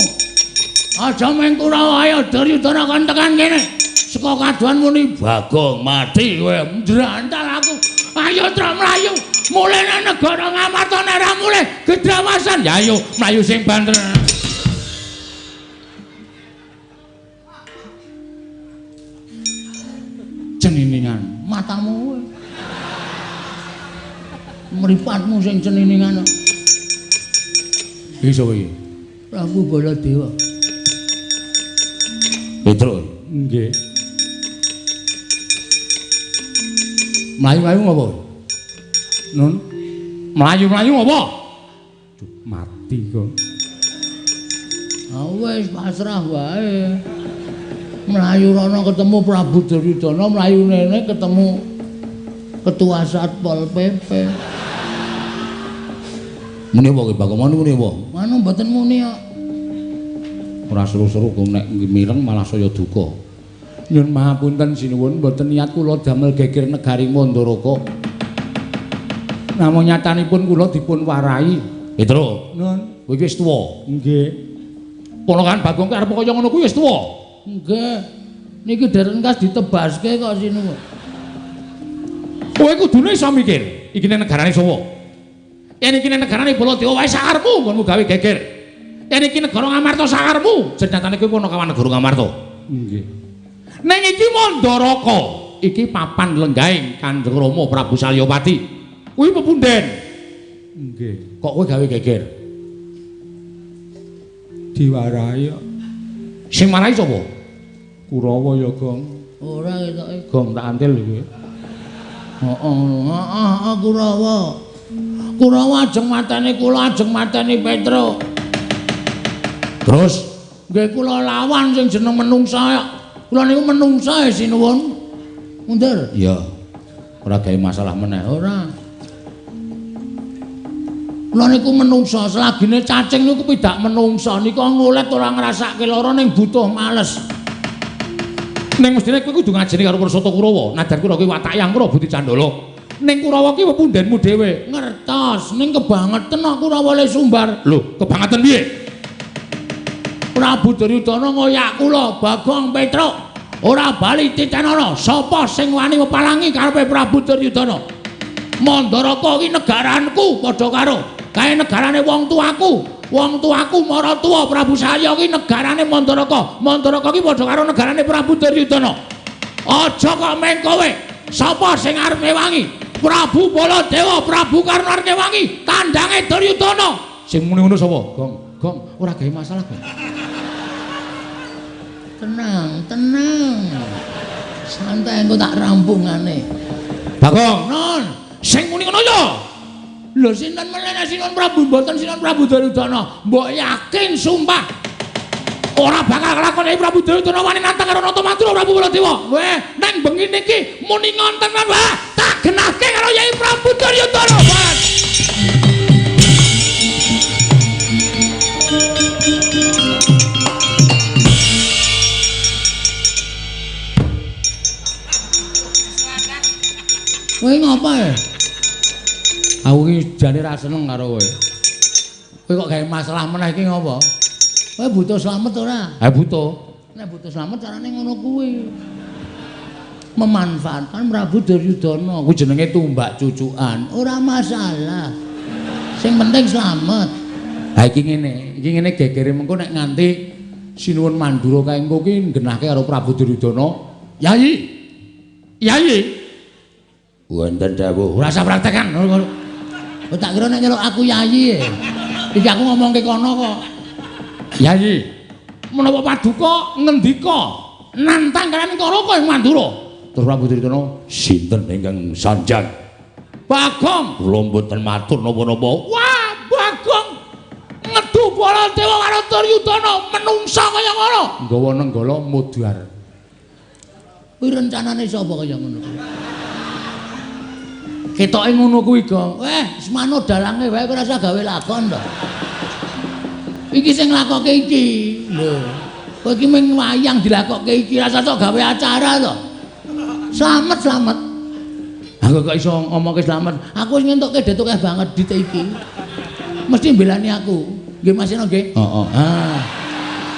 Aja mung Kurawa, ayo Duryudana kon tekan kene. Saka kadohan muni Bagong mati kowe. Njrantal aku. Ayo trok mlayu. Mulih nang negara Ngamarta nek ora mulih gedrawasan. Ya ayo mlayu sing banter. Ceniningan matamu. Mripatmu sing ceniningan. Iki sapa iki? Prabu Baladewa. Petro. Nggih. Mlayu-mlayu ngopo? Nun. Mlayu-mlayu ngopo? Mati kok. Ah wis pasrah wae. Mlayu rono ketemu Prabu Duryudana, mlayu nene ketemu Ketua Satpol PP. Muni apa ki Bagong? Muni apa? Manu mboten muni kok. Ora seru-seru kok nek mireng malah saya duka. Nyun mahapunten sinuwun, mboten niat kula damel geger negari Mandaraka. Namung nyatanipun kula dipun warai. Petro, Nun, kowe iki wis tuwa. Nggih. Ponakan Bagong ki arep kaya ngono kuwi wis tuwa. Nggih. Niki derengkas ditebaske kok sinuwun. Kowe kudune iso mikir, iki ning negarane sapa? Yen iki ning negarane Baladewa wae sakarepmu nggonmu gawe geger. Yen iki negara Ngamarta sakarepmu, jenyatane kowe ponokawan negara Ngamarta. Nggih. Ning iki Mandaraka, iki papan lenggahing Kanjeng Rama Prabu Salyapati. Kuwi pepunden. Nggih. Kok kowe gawe geger? Diwarai kok. Sing marai sapa? Kurawa ya, Gong. Ora ketoke. Gong tak antil kowe. Heeh, heeh, Kurawa. Kurawa ajeng mateni kula, ajeng mateni Petro. Terus nggih kula lawan sing jeneng menungsa. Kula niku menungsa e sinuwun. Mundur. Iya. Ora gawe masalah meneh, ora. Kula niku menungsa, selagine cacing niku pidak menungsa nika ngulet ora ngrasake lara ning butuh males. Ning mestine kowe kudu ngajeni karo Pursata Kurawa. Najan Kurawa kuwi watake angkara budi candala. Ning Kurawa ki pepundenmu dhewe. Ngertos, ning kebangeten kok Kurawa le sumbar. Lho, kebangeten piye? Prabu Duryudana ngoyak kula, Bagong Petruk. Ora bali titenana, sapa sing wani mepalangi karepe Prabu Duryudana? Mandaraka ki negaranku padha karo kae negarane wong tuaku. Wong tuaku maratuwa Prabu Salya ki negarane Mandaraka. Mandaraka ki padha karo negarane Prabu Duryudana. Aja kok meng kowe. Sapa sing arep ngewangi? Prabu Baladewa, Prabu Karna arep ngewangi tandange Duryudana. Sing muni ngono sapa? Gong, Gong, ora gawe masalah, Gong. Tenang, tenang. Santai engko tak rampungane. Bagong, non, sing muni ngono ya. Lho sinten meneh Sinuwun Prabu mboten Sinuwun Prabu Duryudana. Mbok yakin sumpah. Ora bakal kelakon Prabu Duryudana wani nantang karo Nata Madura Prabu Baladewa. Weh, neng bengi niki muni ngonten wah, tak genahke karo Yai Prabu Duryudana. Wah. Kowe ngapa ya? Aku iki jane ra seneng karo kowe. Kowe kok gawe masalah meneh iki ngopo? Kowe butuh slamet ora? Ha butuh. Nek butuh slamet carane ngono kuwi. Memanfaatkan Prabu Duryudana. Kuwi jenenge tumbak cucukan. Ora masalah. Sing penting slamet. Ha iki ngene, iki ngene gegere mengko nek nganti Sinuwun Mandura kae engko ki nggenahke karo Prabu Duryudana. Yayi. Yayi. Wonten dawuh, ora usah praktekan. Oh, tak kira nek nyeluk aku yayi. Iki aku ngomongke kono kok. Yayi, menapa paduka ngendika nantang kalian Karaka ing Mandura? Terus Prabu Duryudana, sinten ingkang sanjang? Bagong, kula mboten matur napa-napa. Wah, Bagong ngedu Baladewa karo Duryudana menungsa kaya ngono. Nggawa nenggala mudhar. Kuwi rencanane sapa kaya ngono? Ketoke ngono kuwi, Gong. Weh, semano dalange wae kowe ora usah gawe lakon to. Iki sing nglakoke iki. Lho. Kowe iki mung wayang dilakokke iki, ora usah gawe acara to. Slamet, slamet. Aku kok iso ngomongke slamet. Aku wis ngentukke detuk akeh banget dite iki. Mesti mbelani aku. Nggih Mas Seno nggih? Heeh. Ah.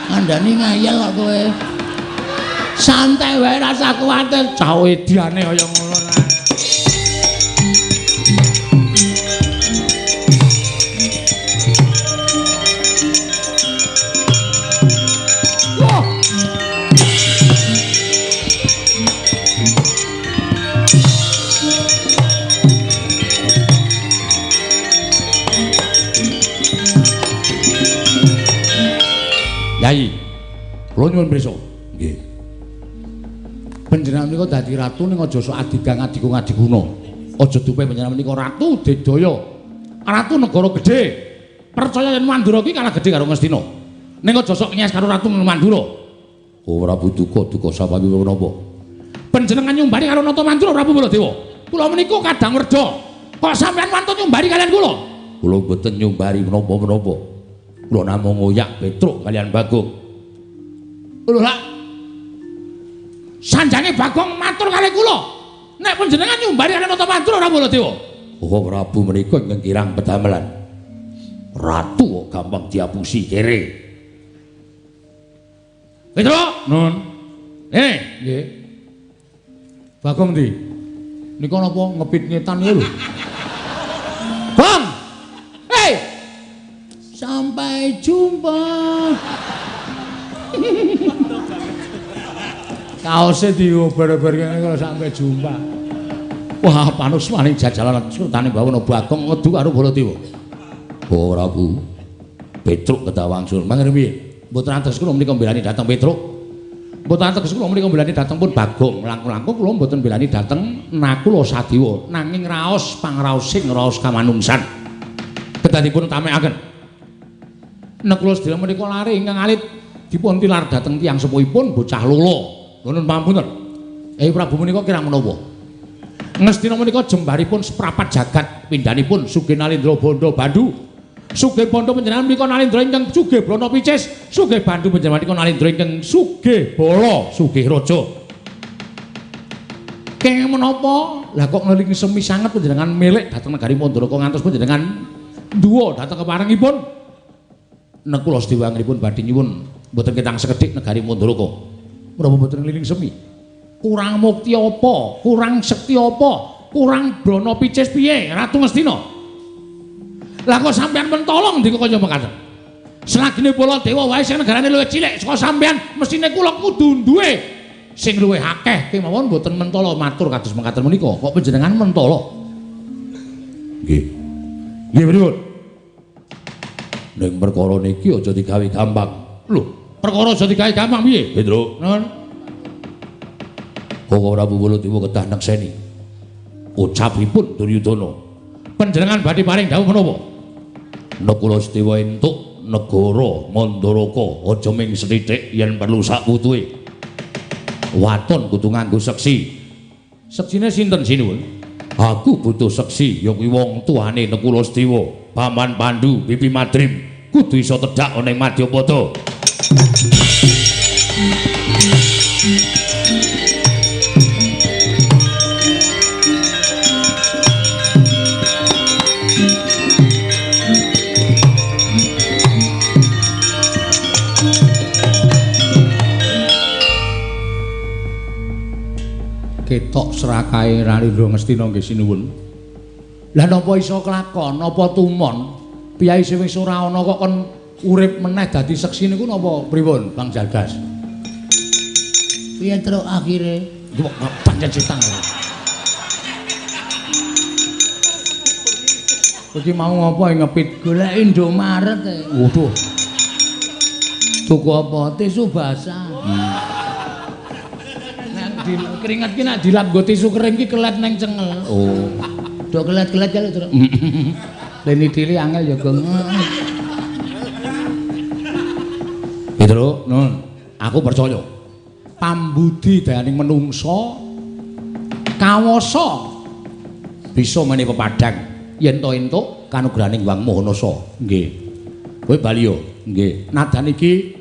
Kandhani ngayal kok kowe. Santai wae rasa kuwatir. Cah ediane kaya ngono ta. Wah. Yai, kula nyuwun pirsa. Nggih. Panjenengan menika dadi ratu ning aja sok adigang adigung adiguna. Aja dupe panjenengan menika ratu Dedaya. Ratu negara gedhe. Percaya yen Mandura iki kalah gedhe karo Ngastina. Ning aja sok nyes karo ratu Mandura. Oh Prabu duka duka sapawi menapa? Panjenengan nyumbari karo Nata Mandura Prabu Baladewa. Kula menika kadang werda. Kok sampeyan wantun nyumbari kalian kula? Kula mboten nyumbari menapa-menapa. Kula namung ngoyak Petruk kalian Bagong. Lho lak sanjange Bagong matur kalih kula. Nek panjenengan nyumbari kalian Nata Mandura Prabu Baladewa. Oh Prabu menika ingkang kirang pedamelan. Ratu kok gampang diapusi kere. Petruk, nun. Nggih. Bagong ndi? Nika napa ngepit ngetan niku lho. Bang. Hei. Sampai jumpa. Kaose diobar-obar kene kalau sampai jumpa. Wah, panusmaning jajalan sultane Bawana Bagong ngedu karo Baladewa. Oh Prabu. Petruk ketawangsul. Mangke piye? Mboten ateges kula menika mbelani dhateng Petruk. Mboten ateges kula menika mbelani dhateng pun Bagong. Langkung-langkung kula mboten mbelani dhateng Nakula Sadewa, nanging raos pangraosing raos kamanungsan. Kedadipun utamekaken. Nakula sedaya menika lare ingkang alit dipun tilar dhateng tiyang sepuhipun bocah lolo. Nuwun pangapunten. Prabu menika kirang menapa? Ngastina menika jembaripun seprapat jagat pindhanipun sugih Nalendra Bandha Bandu. Sugih Bandha panjenengan menika Nalendra ingkang sugih Brana Picis, sugih Bandu panjenengan menika Nalendra ingkang sugih Bala, sugih Raja. Kenging menapa? Lah kok ngelingi semi sanget panjenengan milik dhateng negari Mandaraka ngantos panjenengan duwa dhateng keparengipun. Nekula sedewa anggenipun badhe nyuwun mboten ketang sekedhik negari Mandaraka. Menapa mboten ngeliling semi? Kurang mukti apa? Kurang sekti apa? Kurang Brana Picis piye Ratu Ngastina? Lah kok sampeyan mentolong ndika kaya mekaten. Selagine Baladewa wae sing negarane luwih cilik saka sampeyan, mesthine kula kudu duwe sing luwih akeh kemawon mboten mentolo matur kados mekaten menika. Kok panjenengan mentolo? Nggih. Nggih pripun? Ning perkara niki aja digawe gampang. Lho, perkara aja digawe gampang piye? Petruk. Nun. Koko Prabu Baladewa kedah nekseni ucapipun Duryudana. Panjenengan badhe paring dawuh menapa? Nakula Sedewa entuk negara Mandaraka aja ming sethithik yen perlu sak wutuhe. Waton kudu nganggo seksi. Seksine sinten sinuwun? Aku butuh seksi ya kuwi wong tuane Nakula Sedewa, Paman Pandu, Bibi Madrim kudu iso tedhak ana ing Madyapada. Ketok serakahe Ralindra Ngastina nggih sinuwun. Lah napa iso kelakon, napa tumon? Piyai sing wis ora ana kok kon urip meneh dadi seksi niku napa pripun, Bang Jalgas? Piye truk akhire? Kok pancen setan. Iki mau ngopo ngepit golek Indomaret. Waduh. Tuku apa? Tisu basah. Keringet ki nek dilap nggo tisu kering ki kelet neng cengel. Oh. Do kelet-kelet kali terus. Leni dili angel ya, Gong. Petro, nun, aku percaya. Pambudi dayaning menungsa kawasa bisa menehi pepadang yen to entuk kanugrahaning Hyang Maha Nasa. Nggih. Kowe bali yo. Nggih. Nadan iki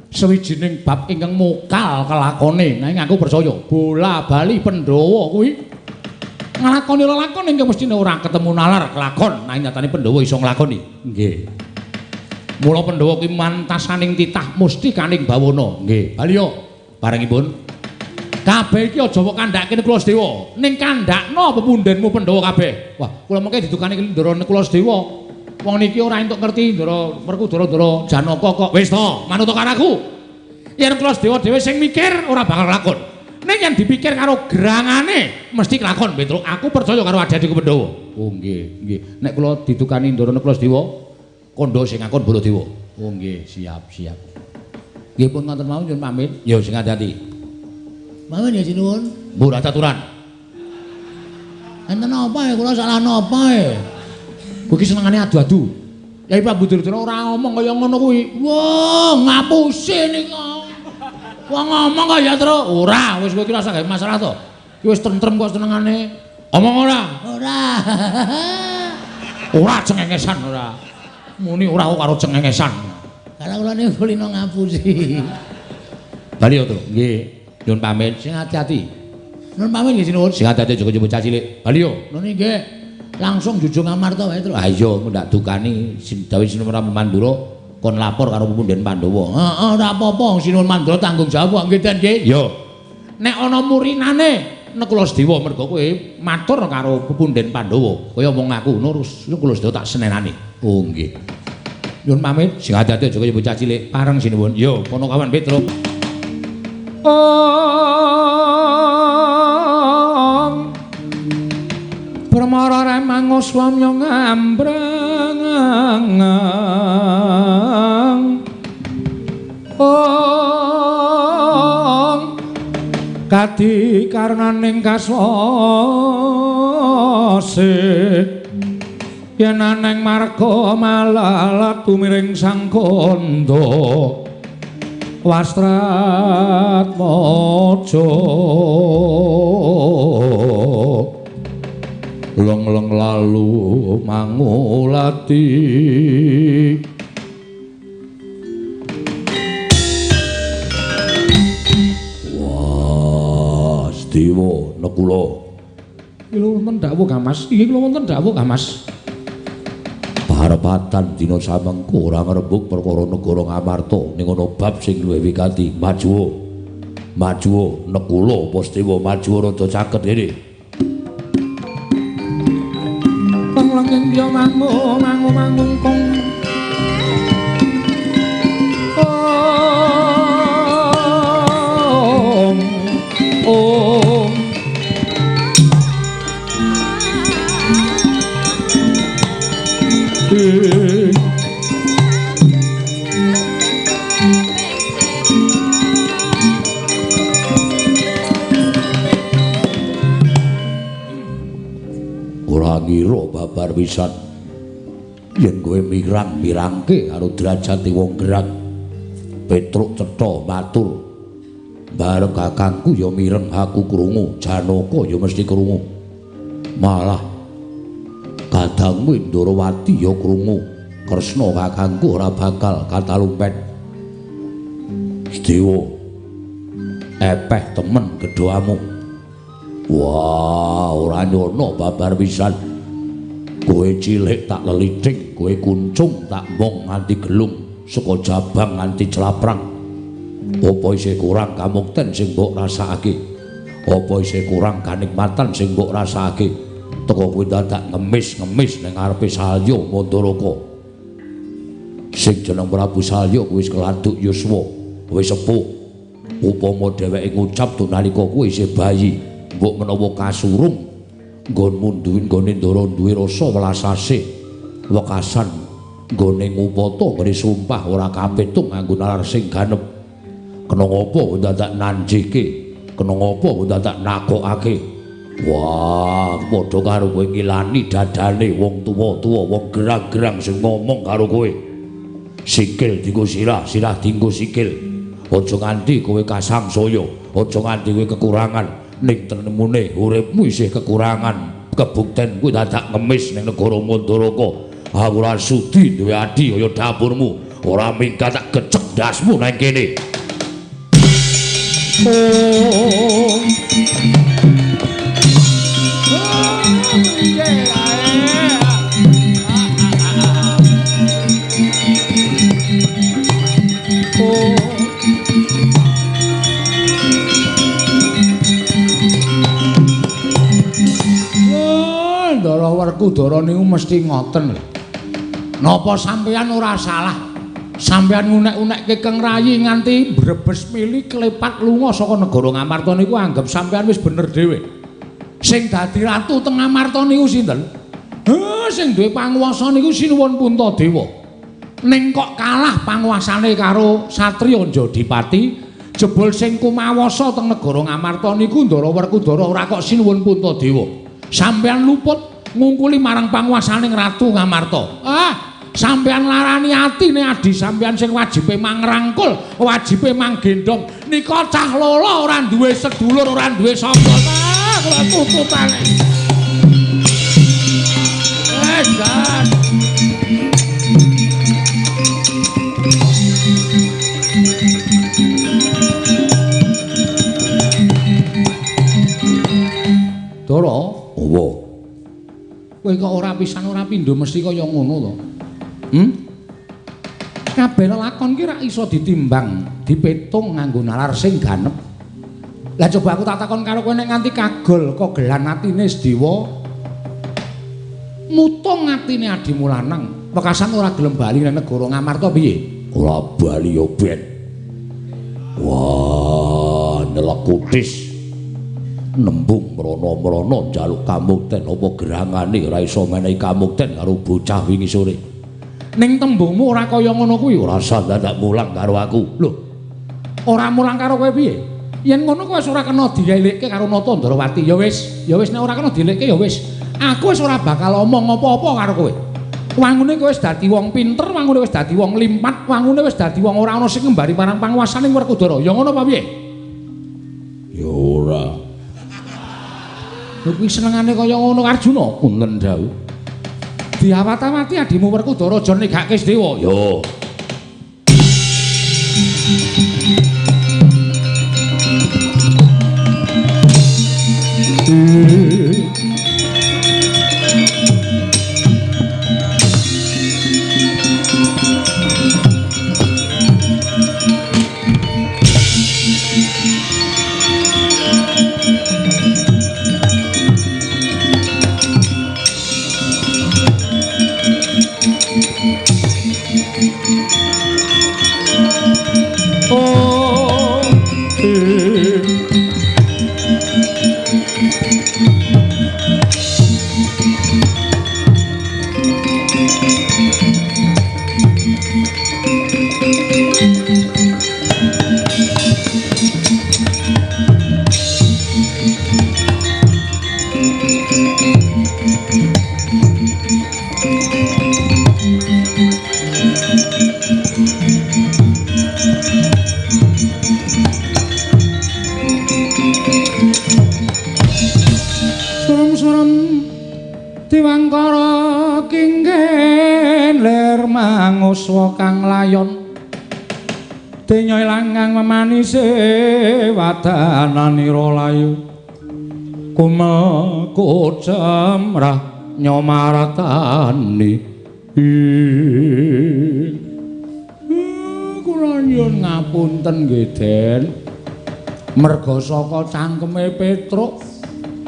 sawijining bab ingkang mokal kelakone, nanging aku percaya bola bali Pandhawa kuwi Nglakoni lelakon ingkang mestine ora ketemu nalar kelakon, nanging nyatane Pandhawa iso nglakoni. Nggih. Mula Pandhawa kuwi mantasaning titah mustikaning bawana. Nggih. Bali yo barengipun kabeh iki aja mbok kandhake Nakula Sedewa. Ning kandhakno pepundhenmu Pandhawa kabeh. Wah, kula mengke didukani Ndara Nakula Sedewa. Wong niki ora entuk ngerti Ndara Werkudara Ndara Janaka kok. Wis to, manut karo aku. Yen Nakula Sedewa dhewe sing mikir ora bakal lakon. Ning yen dipikir karo gerangane mesti kelakon, Petruk. Aku percaya karo adik-adikku Pandhawa. Oh nggih, nggih. Nek kula didukani Ndara Nakula Sedewa, kandha sing ngakon Baladewa. Oh nggih, siap, siap. Nggih pun ngoten mawon nyuwun pamit. Ya sing ati-ati. Mawon ya sinuwun. Mbok ora caturan. Enten apa ya kula salah napa ya? Kowe iki senengane adu-adu. Yai Prabu Duryudana ora ngomong kaya ngono kuwi. Wah, ngapusi nika. Wong ngomong kaya terus ora, wis kowe iki rasa gawe masalah to. Ki wis tentrem kok senengane. Omong ora? Ora. Ora cengengesan ora. Muni ora kok karo cengengesan. Karena kula niku kulino ngapusi. Bali yo, Tru. Nggih. Nyuwun pamit sing ati-ati. Nyuwun pamit nggih sinuwun. Sing ati-ati aja kaya bocah cilik. Bali yo. Nuwun nggih. Langsung jujung Amarta wae, Tru. Ha iya, ndak dukani dawuh Sinuwun Prabu Mandura kon lapor karo punden Pandhawa. Heeh, ora apa-apa, Sinuwun Mandura tanggung jawab kok nggih, Den nggih. Yo. Nek ana murinane Nakula Sedewa mergo kowe matur karo punden Pandhawa, kaya omong aku ngono Nakula Sedewa tak senenane. Oh nggih. Nyuwun pamit, sing ati-ati aja kaya bocah cilik. Pareng sinuwun. Yo, Ponokawan Petruk. Ong Permara remango swamya ngambrang. Ong kadi karnaning kaswase yen aneng marga malalat tumiring sang kandha Wastratmaja leng-leng lalu mangulati. Wah, Sedewa Nakula. Iki lho wonten dawuh Kang Mas. Iki lho wonten dawuh Kang Mas. Parepatan dina samengko ora ngrembug perkara negara Ngamarta ning ana bab sing luwih wigati. Majuwa. Majuwa Nakula apa Sedewa majuwa rada caket kene. Leng-lenging ya mangu mangu mangungkung. Om Om Ora ngira babar pisan yen kowe mirang-mirangke karo derajate wong gerang. Petruk cetha matur, bareng kakangku ya mireng aku krungu, Janaka ya mesti krungu. Malah kadangmu Ndorowati ya krungu, Kresna kakangku ora bakal katalumpet. Sedewa epeh temen gedhoamu. Wah, ora nyono babar pisan. Kowe cilik tak leliting, kowe kuncung tak mong nganti gelung, saka jabang nganti celaprang. Apa isih kurang kamukten sing mbok rasakake? Apa isih kurang kanikmatan sing mbok rasakake? Teko kowe dadak ngemis-ngemis ning ngarepe Salya Mandaraka. Sing jeneng Prabu Salya kuwi wis keladuk yuswa, wis sepuh. Upama dheweke ngucap nalika kuwi isih bayi, mbok menawa kasurung nggonmu duwe nggone ndara duwe rasa welas asih wekasan nggone ngupata nggone sumpah ora kapitung nganggo nalar sing ganep. Kena ngopo dadak nanjike, kena ngopo dadak nakokake. Wah, padha karo kowe ngilani dadane wong tuwa-tuwa, wong gerang-gerang sing ngomong karo kowe. Sikil dienggo sirah, sirah dienggo sikil. Aja nganti kowe kasangsaya, aja nganti kowe kekurangan. Ning tenemune uripmu isih kekurangan. Kebukten kuwi dadak ngemis ning negara Mandaraka. Aku ora sudi duwe adi kaya dapurmu. Ora minggat tak gecek ndasmu nang kene. Oh. Werkudara niku mesti ngoten. Napa sampeyan ora salah? Sampeyan ngunek-unekke Keng Rayi nganti brebes mili klepat lunga saka negara Ngamarta niku anggap sampeyan wis bener dhewe. Sing dadi ratu teng Ngamarta niku sinten? Heh, sing duwe panguwasa niku Sinuwun Puntadewa. Ning kok kalah panguwasane karo Satriya Jodipati, jebul sing kumawasa teng negara Ngamarta niku Ndara Werkudara ora kok Sinuwun Puntadewa. Sampeyan luput ngungkuli marang panguwasaning Ratu Ngamarta. Ah, sampeyan larani atine adi sampeyan sing wajibe mangrangkul, wajibe manggendhong. Nika cah lolo ora duwe sedulur, ora duwe sapa. Ah, kula tututane. Wes, jan. Dara, owo. Kowe kok ora pisan ora pindho mesti kaya ngono to. Kabeh lelakon ki ra iso ditimbang, dipetung nganggo nalar sing ganep. Lah coba aku tak takon karo kowe nek nganti kagol kogelan atine Sedewa mutung atine adimu lanang, wekasan ora gelem bali nang negara Ngamarta piye? Ora bali yo ben. Wah, nelek kutis. Nembung mrono-mrono njaluk kamukten apa gerangane ora iso menehi kamukten karo bocah wingi sore. Ning tembungmu ora kaya ngono kuwi, ora usah dadak mulang karo aku. Lho, ora mulang karo kowe piye? Yen ngono kowe wis ora kena dielikke karo Nata Ndrawati. Ya wis, ya wis nek ora kena dielikke ya wis. Aku wis ora bakal omong apa-apa karo kowe. Wangune kowe wis dadi wong pinter, wangune wis dadi wong limpat, wangune wis dadi wong ora ana sing ngembari marang panguwasaning Werkudara. Ya ngono apa piye? Ya ora. Lho kuwi senengane kaya ngono Arjuna, punten dawuh. Diawat-awati adimu Werkudara aja negake Sedewa. Yo. Diwangkara kinggen lir manguswa kang layon denya ilangang memanise wadananira layu kumel kocemrah nyomaratani. Kula nyuwun ngapunten nggih Den, merga saka cangkeme Petruk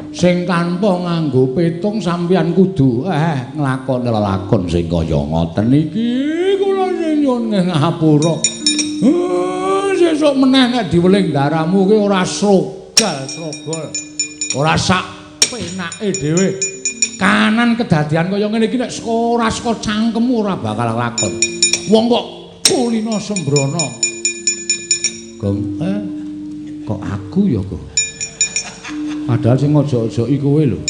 sing tanpa nganggo petung sampeyan kudu nglakoni lelakon sing kaya ngoten iki. Kula nyuwun ngapura. Sesuk meneh nek diweling daramu ki ora srogal-srogol, ora sak penake dhewe. Kanan kedadian kaya ngene iki nek ora saka cangkemmu ora bakal lakon. Wong kok kulino sembrono. Gong, kok aku ya, Gong? Padahal sing ngojok-ojoki kowe lho.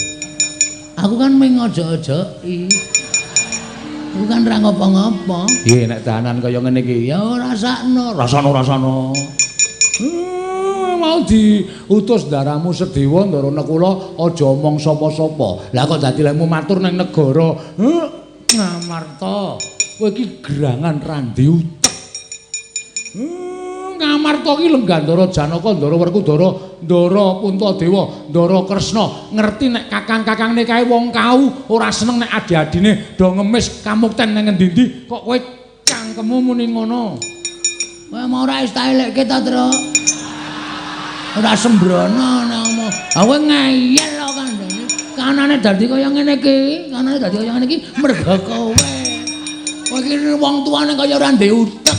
Aku kan mung ngojok-ojoki. Aku kan ora ngopo-ngopo. Piye nek dahanan kaya ngene iki? Ya ora sakno, rasane. Mau diutus daramu Sedewa Ndara Nekula aja omong sapa-sapa. Lah kok dadi lemu matur ning negara Ngamarta. Kowe iki gerangan randi utek. Ngamarta ki lenggah Ndara Janaka, Ndara Werkudara, Ndara Puntadewa, Ndara Kresna. Ngerti nek kakang-kakangne kae wong kau ora seneng nek adi-adine do ngemis kamukten nang ngendi-endi kok kowe cangkemmu muni ngono. Kowe mau ora wis tak elekke ta, Tru? Ora sembrono nek omong. Ha kowe ngeyel kok kandhane. Kanane dadi kaya ngene iki, kanane dadi kaya ngene iki mergo kowe. Kowe iki wong tuane kaya ora ndek utek.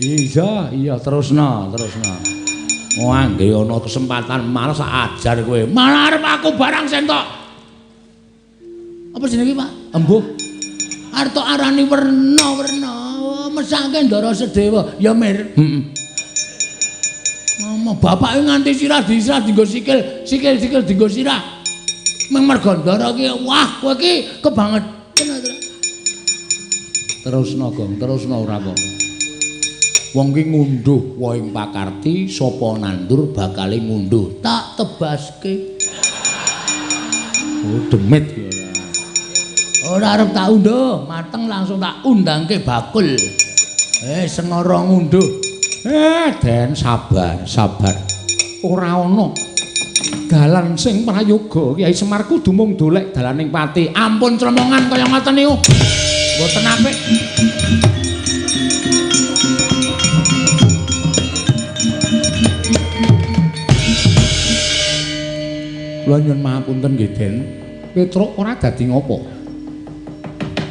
Iya, iya terusno, terusno. Wah, nggih ana kesempatan malah sak ajar kowe. Malah arep aku barang sentok. Apa jenenge, Pak? Embuh. Arep tok arani werna-werna, mesake Ndara Sedewa. Ya, Mir. Heeh. Ngomong bapake nganti sirah disirah dienggo sikil, sikil-sikil dienggo sirah. Mung mergo Ndara ki, wah kowe ki kebangetan. Terusno, Gong, terusno ora apa-apa. Wong ki ngunduh wohing pakarti, sapa nandur bakale ngunduh. Tak tebaske. Oh, demit ki ora. Ora arep tak unduh, mateng langsung tak undangke bakul. Sengara ngunduh. Den sabar, sabar. Ora ana dalan sing prayoga. Kyai Semar kudu mung dolek dalaning pati. Ampun cremongan kaya ngoten niku. Mboten apik. Kula nyuwun mahapunten nggih, Den. Petruk ora dadi ngopo.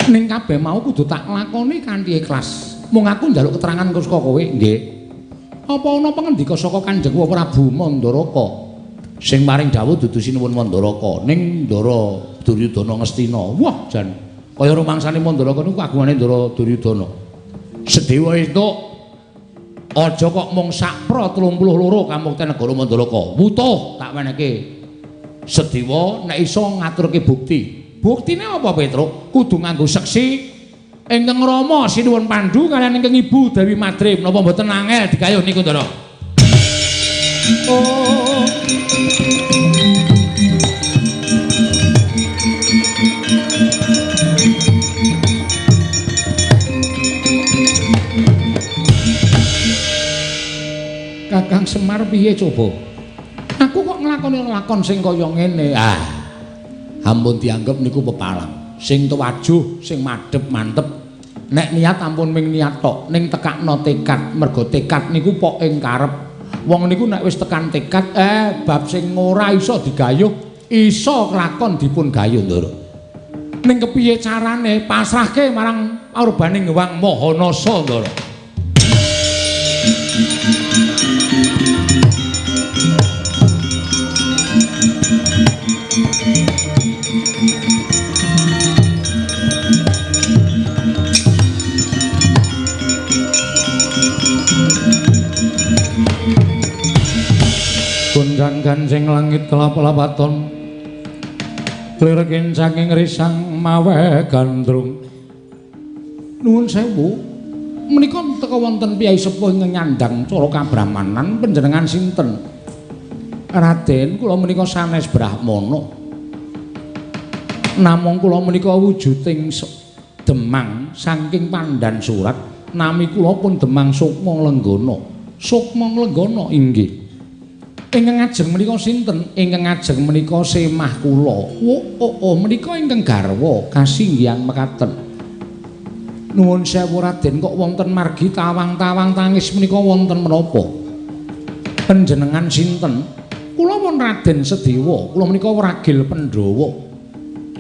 Ning kabeh mau kudu tak lakoni kanthi ikhlas. Mung aku njaluk keterangan saka kowe, nggih. Apa ana pangendika saka Kanjeng Prabu Mandaraka? Sing paring dawuh dudu Sinuwun Mandaraka, ning Ndara Duryudana Ngastina. Wah, jan kaya rumangsane Mandaraka niku kagungane Ndara Duryudana. Sedewa entuk aja kok mung sakpra 32 kamukten negara Mandaraka. Wutuh tak wenehke. Sedewa nek iso ngaturke bukti. Buktine apa, Petruk? Kudu nganggo seksi ingkang Rama Sinuwun Pandu kaliyan ingkang Ibu Dewi Madrim. Napa mboten angel digayuh niku, Ndara? Oh. Kakang Semar piye coba? Aku kok nglakoni lakon sing kaya ngene. Ah. Ampun dianggep niku pepalang. Sing tuwajuh, sing madhep mantep. Nek niat ampun ming niat tok, ning tekakno tekad. Mergo tekad niku pok ing karep. Wong niku nek wis tekan tekad, bab sing ora iso digayuh, iso kelakon dipun gayuh, Ndara. Ning kepiye carane pasrahke marang aurbaning Hyang Maha Nasa, Ndara. Gonjang ganjing langit kelap-lapaton klirekin saking risang mawe gandrung. Nuwun sewu, menika teka wonten piyai sepuh ingkang nyandang cara kabrahmanan panjenengan sinten? Raden, kula menika sanes brahmana. Namung kula menika wujuding Demang saking Pandan Surat. Nami kula pun Demang Sukma Lenggana. Sukma Lenggana inggih. Ingkang ajeng menika sinten? Ingkang ajeng menika semah kula. Oh, menika ingkang garwa kasinggihan mekaten. Nuwun sewu Raden, kok wonten margi tawang-tawang tangis menika wonten menapa? Panjenengan sinten? Kula pun Raden Sedewa, kula menika wragil Pandhawa.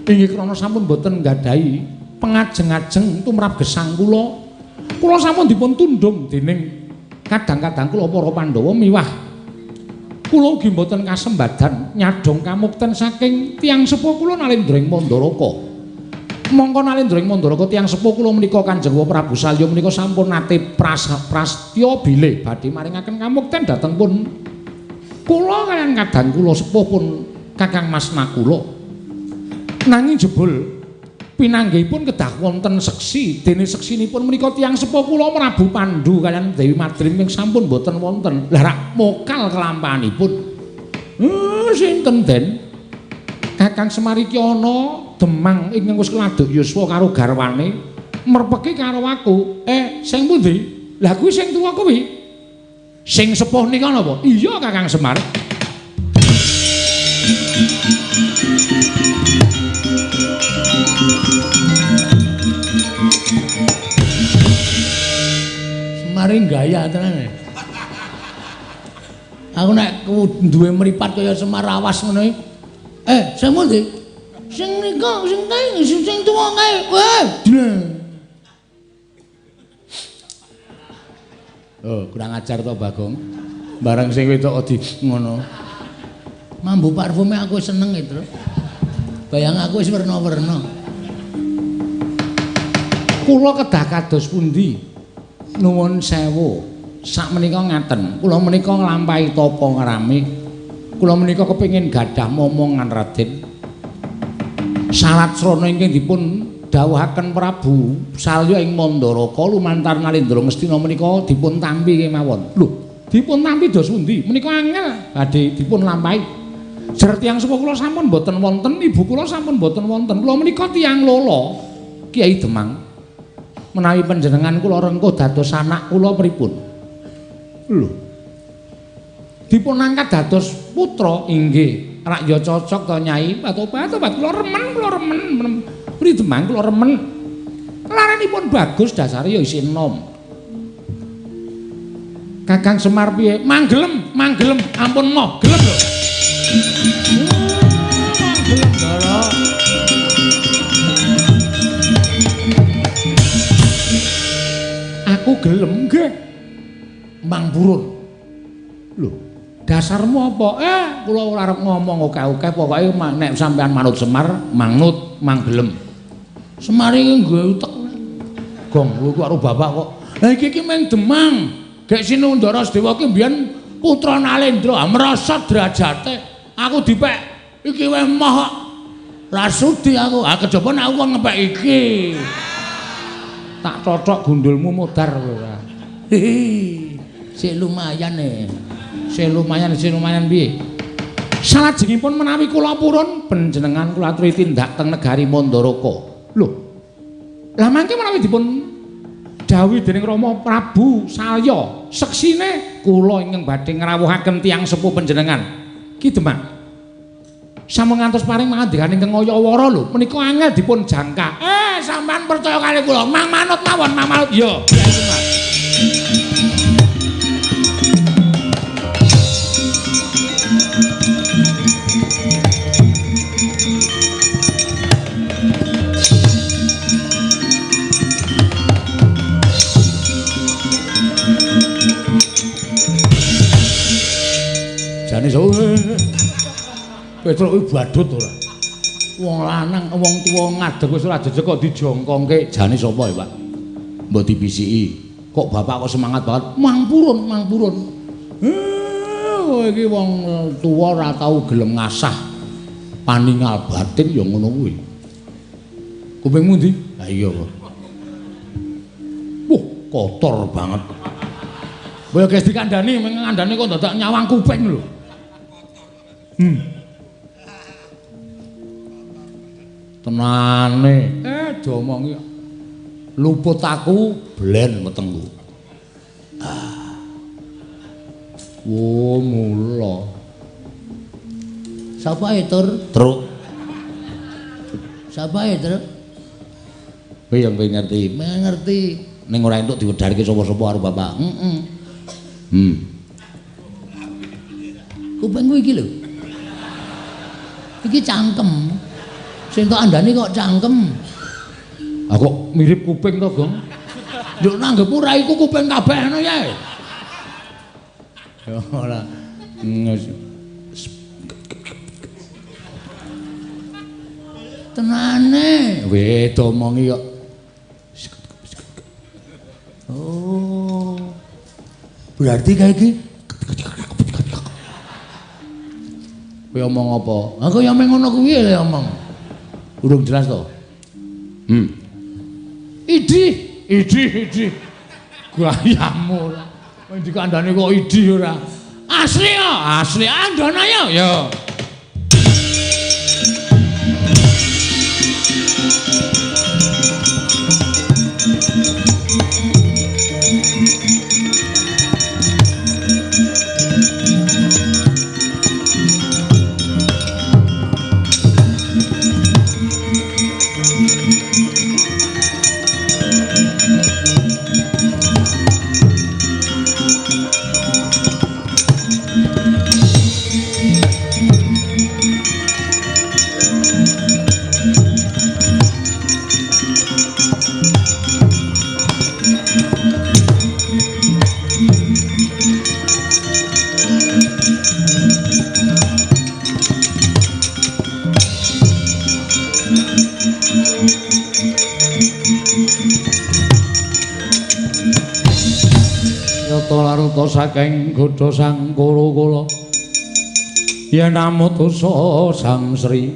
Inggih krana sampun boten nggadahi pengajeng-ajeng tumrap gesang kula. Kula sampun dipun tundhung dening kadang-kadang kula para Pandhawa miwah kula ugi mboten kasembadan nyadhong kamukten saking tiyang sepuh kula Nalendra ing Mandaraka. Mongko Nalendra ing Mandaraka tiyang sepuh kula menika Kanjeng Prabu Salya menika sampun nate prastya bilih badhe maringaken kamukten dhateng pun kula kaliyan kadang kula sepuh pun Kakang Mas Nakula. Nanging jebul pinanggihipun kedah wonten seksi, dene seksinipun menika tiyang sepuh kula Prabu Pandu kaliyan Dewi Madrim ingkang sampun boten wonten. Lah rak mokal kelampahanipun. Sinten Den? Kakang Semar iki ana Demang ingkang wis keladuk yuswa karo garwane merpeki karo aku. Sing pundi? Lah kuwi sing tuwa kuwi. Sing sepuh nika napa? Iya Kakang Semar. Semare gaya tenan. Aku nek duwe mripat kaya Semar awas ngono iki. Sing pundi? Sing nika, sing kae, sing tuwa kae. Weh. Oh, kurang ajar to Bagong. Barang sing wedok di ngono. Mambu parfume aku seneng e, Tru. Bayang aku wis werna-werna. Kula kedah kados pundi? Nuwun sewu. Sakmenika ngaten, kula menika nglampahi tapa ngrame. Kula menika kepengin gadah momongan Raden. Salat srana ingkang dipun dawuhaken Prabu Salya ing Mandaraka lumantar Nalendra Ngastina menika dipun tampi kemawon. Lho, dipun tampi dos pundi? Menika angel badhe dipun lampahi. Jer tiyang sepuh kula sampun boten wonten, ibu kula sampun boten wonten. Kula menika tiyang lolo, Kiai Demang. Menawi panjenengan kula rengkuh dados anak kula pripun? Lho. Dipun angkat dados putra inggih. Rak ya cocok to Nyai. Obat-obat kula remen, kula remen. Pri Demang kula remen. Laranipun bagus dasare ya isih enom. Kakang Semar piye? Manggelem, manggelem, ampun moh, gelem lho. Manggelem Ndara. Aku gelem nggih. Mang purun. Lho, dasarmu apa? Kula ora arep ngomong akeh-akeh, pokoke nek sampean manut Semar, manut, manggelem. Semar iki nggawe utek. Gong, kowe karo bapak kok. Lah iki iki mung Demang. Gek Sinundara Sedewa ki mbiyen putra Nalendra, merosot derajate. Aku dipek iki wis moh kok. Ra sudi aku. Ah kejaba nek aku kon ngepek iki. Tak cocok gundulmu modar kowe ora. Sik lumayan e. Sik lumayan, sik lumayan piye? Salajengipun menawi kula purun panjenengan kula aturi tindak teng negari Mandaraka. Lho. Lah mangke menawi dipun dawuhi dening Rama Prabu Salya, seksine kula ingkang badhe ngrawuhaken tiyang sepuh panjenengan. Ki Demang. Sampun ngantos paring mangandikan ingkang Ayawara lho, menika angel dipun jangka. Sampean percaya kali kula, mang manut mawon, mang manut. Iya, Kyai Semar. Jane so. Petruk kuwi badut ora. Wong lanang, wong tuwa ngadeg wis ora jejeg kok dijongkongke. Jane sapa ya, Pak? Mbok dibisiki. Kok bapak kok semangat banget? Mang purun, mang purun. Iki wong tuwa ora tau gelem ngasah paningal batin ya ngono kuwi. Kupingmu ndi? Ha iya kok. Wah, kotor banget. Mbok guys dikandani, ngandani kok dadak nyawang kuping lho. Tenane, diomongi luput aku blen wetengku. Ah. Wo mula. Sapa e, Tur? Truk. Sapa e, Truk? Kowe yang kowe ngerti? Ngerti. Ning ora entuk diwedharke sapa-sapa karo bapak. Heeh. Kupingku iki lho. Iki cangkem. Sing tok andani kok cangkem. Ah kok mirip kuping to, Gong? Nduk nanggepmu ra iku kuping kabeh ngono ya. Ya ora. Tenane. Weh, domongi kok. Oh. Berarti kayak iki kowe omong apa? Aku ya meng ngono kuwi lho omong. Urung jelas to? Idih, idih, idih. Gayamu ora. Kowe dikandani kok idih ora. Asli ya, asli andana ya. Ya. Sarta saking godha sang Kuru-kula. Yen amutusa Sang Sri,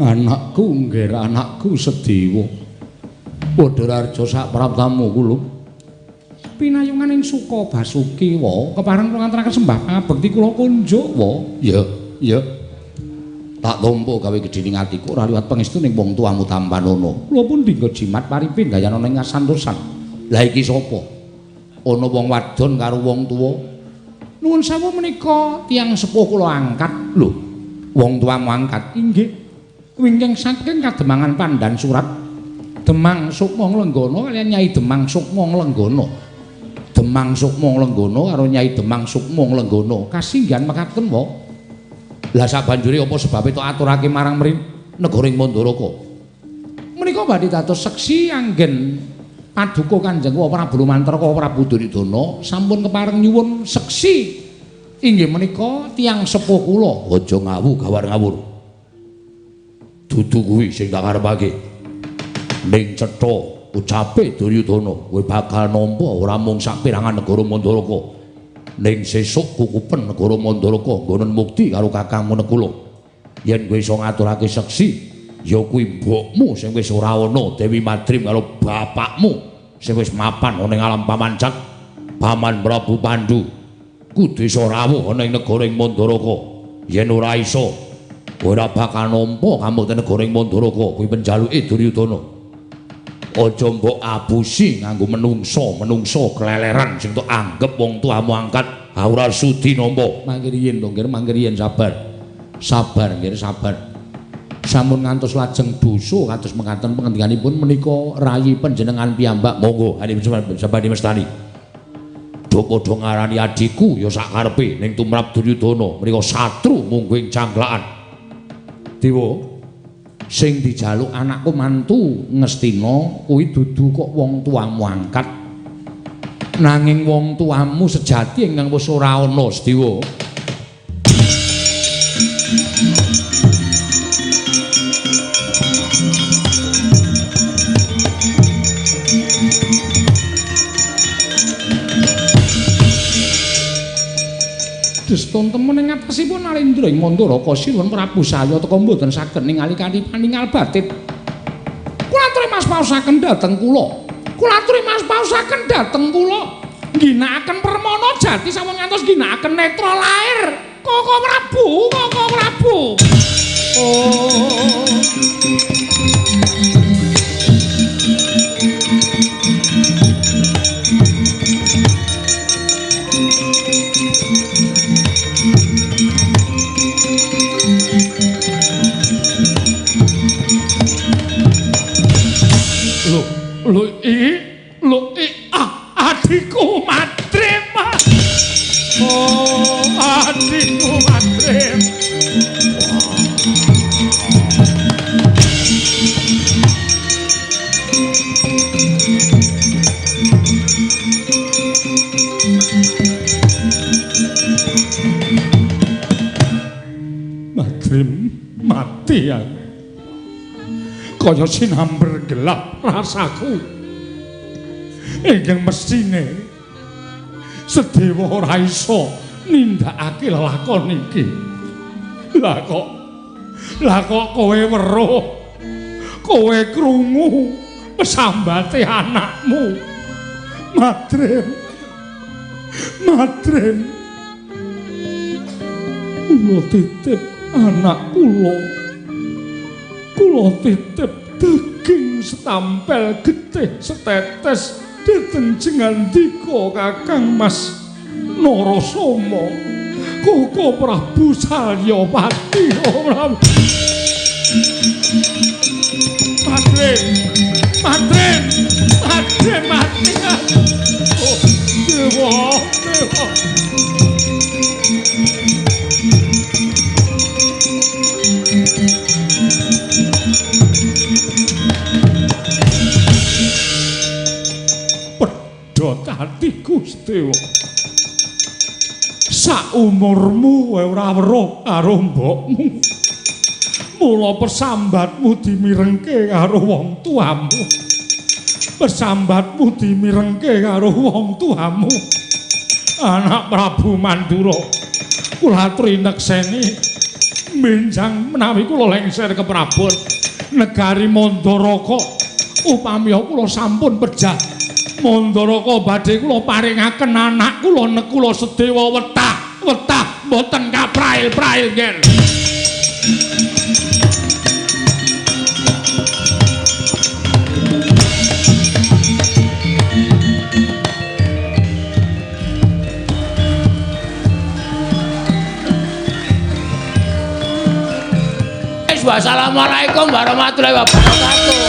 anakku nggih anakku Sedewa. Padha raja sak praptamu kula. Pinayungan ing Suka Basuki wa kepareng kula ngantaraken sembah pangabekti kula kunjuk wa. Ya, ya. Tak tampa gawe gedhening atiku ora liwat pangestu ning wong tuamu tampanana. Kula pun dinggo jimat paripin gayanana ing kasantosan. Lah iki sapa? Ana wong wadon karo wong tuwa. Nuwun sewu menika tiyang sepuh kula angkat. Lho, wong tuamu angkat? Inggih. Wingking saking Kademangan Pandan Surat Demang Sukma Nglenggana kaliyan Nyai Demang Sukma Nglenggana. Demang Sukma Nglenggana karo Nyai Demang Sukma Nglenggana kasinggihan mekaten wa. Lah sabanjure apa sebabe tok aturake marang mri negara ing Mandaraka? Menika badhe dados seksi anggen paduka Kanjeng Prabu Lumantraka Prabu Duryudana sampun kepareng nyuwun seksi inggih menika tiyang sepuh kula. Aja ngawu gawar ngawur. Dudu kuwi sing tak karepake. Ning cetha ucape Duryudana kowe bakal nampa ora mung saperangan negara Mandaraka. Ning sesuk kukupen negara Mandaraka nggonen mukti karo kakangmu Nekula. Yen kowe iso ngaturake seksi ya kuwi mbokmu sing wis ora ana Dewi Madrim karo bapakmu sing wis mapan ana ing alam pamancak Paman Prabu Pandu kudu iso rawuh ana ing negara ing Mandaraka. Yen ora iso ora bakal nampa kamukten negara ing Mandaraka. Kuwi penjaluke Duryudana. Aja mbok abusi nganggo menungso-menungso keleleran sing tok anggep wong tuamu angkat ora sudi nampa. Mangke riyin to nggih, mangke riyin sabar. Sabar nggih, sabar. Sampun ngantos lajeng dosa kados mekaten pengendikanipun menika rayi panjenengan piyambak. Monggo sabani mestani. Do padha ngarani adhiku ya sak karepe ning tumrap Duryudana menika satru mungguh ing cangklakan. Dewa sing dijaluk anakku mantu Ngastina kuwi dudu kok wong tuamu angkat, nanging wong tuamu sejati ingkang wis ora ana Sedewa. Deston temen ing atasipun Nalendra ing Mandaraka Sinuwun Prabu Salya teka mboten saged ningali kanthi paningal batin. Kula aturi mas paosaken dhateng kula. Kula aturi mas paosaken dhateng kula. Ngginakaken permana jati sampun ngantos ngginakaken netra lair. Koko Prabu, Koko Prabu. Oh. Lho iki adhiku Madrim. Oh, adhiku Madrim. Madrim mati ya. Kaya sinamber gelap rasaku. Ingkang mesthine Sedewa ora iso nindakake lelakon iki. Lah kok kowe weruh, kowe krungu pesambate anakmu. Madrim. Madrim. Kula titip anak kula. Kula titip daging setampel getih setetes dhateng jengandika Kakang Mas Narasoma. Koko Prabu Salyapati. Prabu. Madrim, Madrim, Madrim mati. Oh, dewa, dewa. Pedhot atiku Sedewa. Saumurmu kowe ora weruh karo mbokmu. Mula persambatmu dimirengke karo wong tuamu. Persambatmu dimirengke karo wong tuamu. Anak Prabu Mandura. Kula aturi nekseni benjang menawi kula lengser ke Prabon negari Mandaraka. Upami kula sampun pejah Mandaraka badhe kula paringaken anak kula Nekula Sedewa wetah wetah mboten kaprail-prail nger. Wassalamualaikum warahmatullahi wabarakatuh.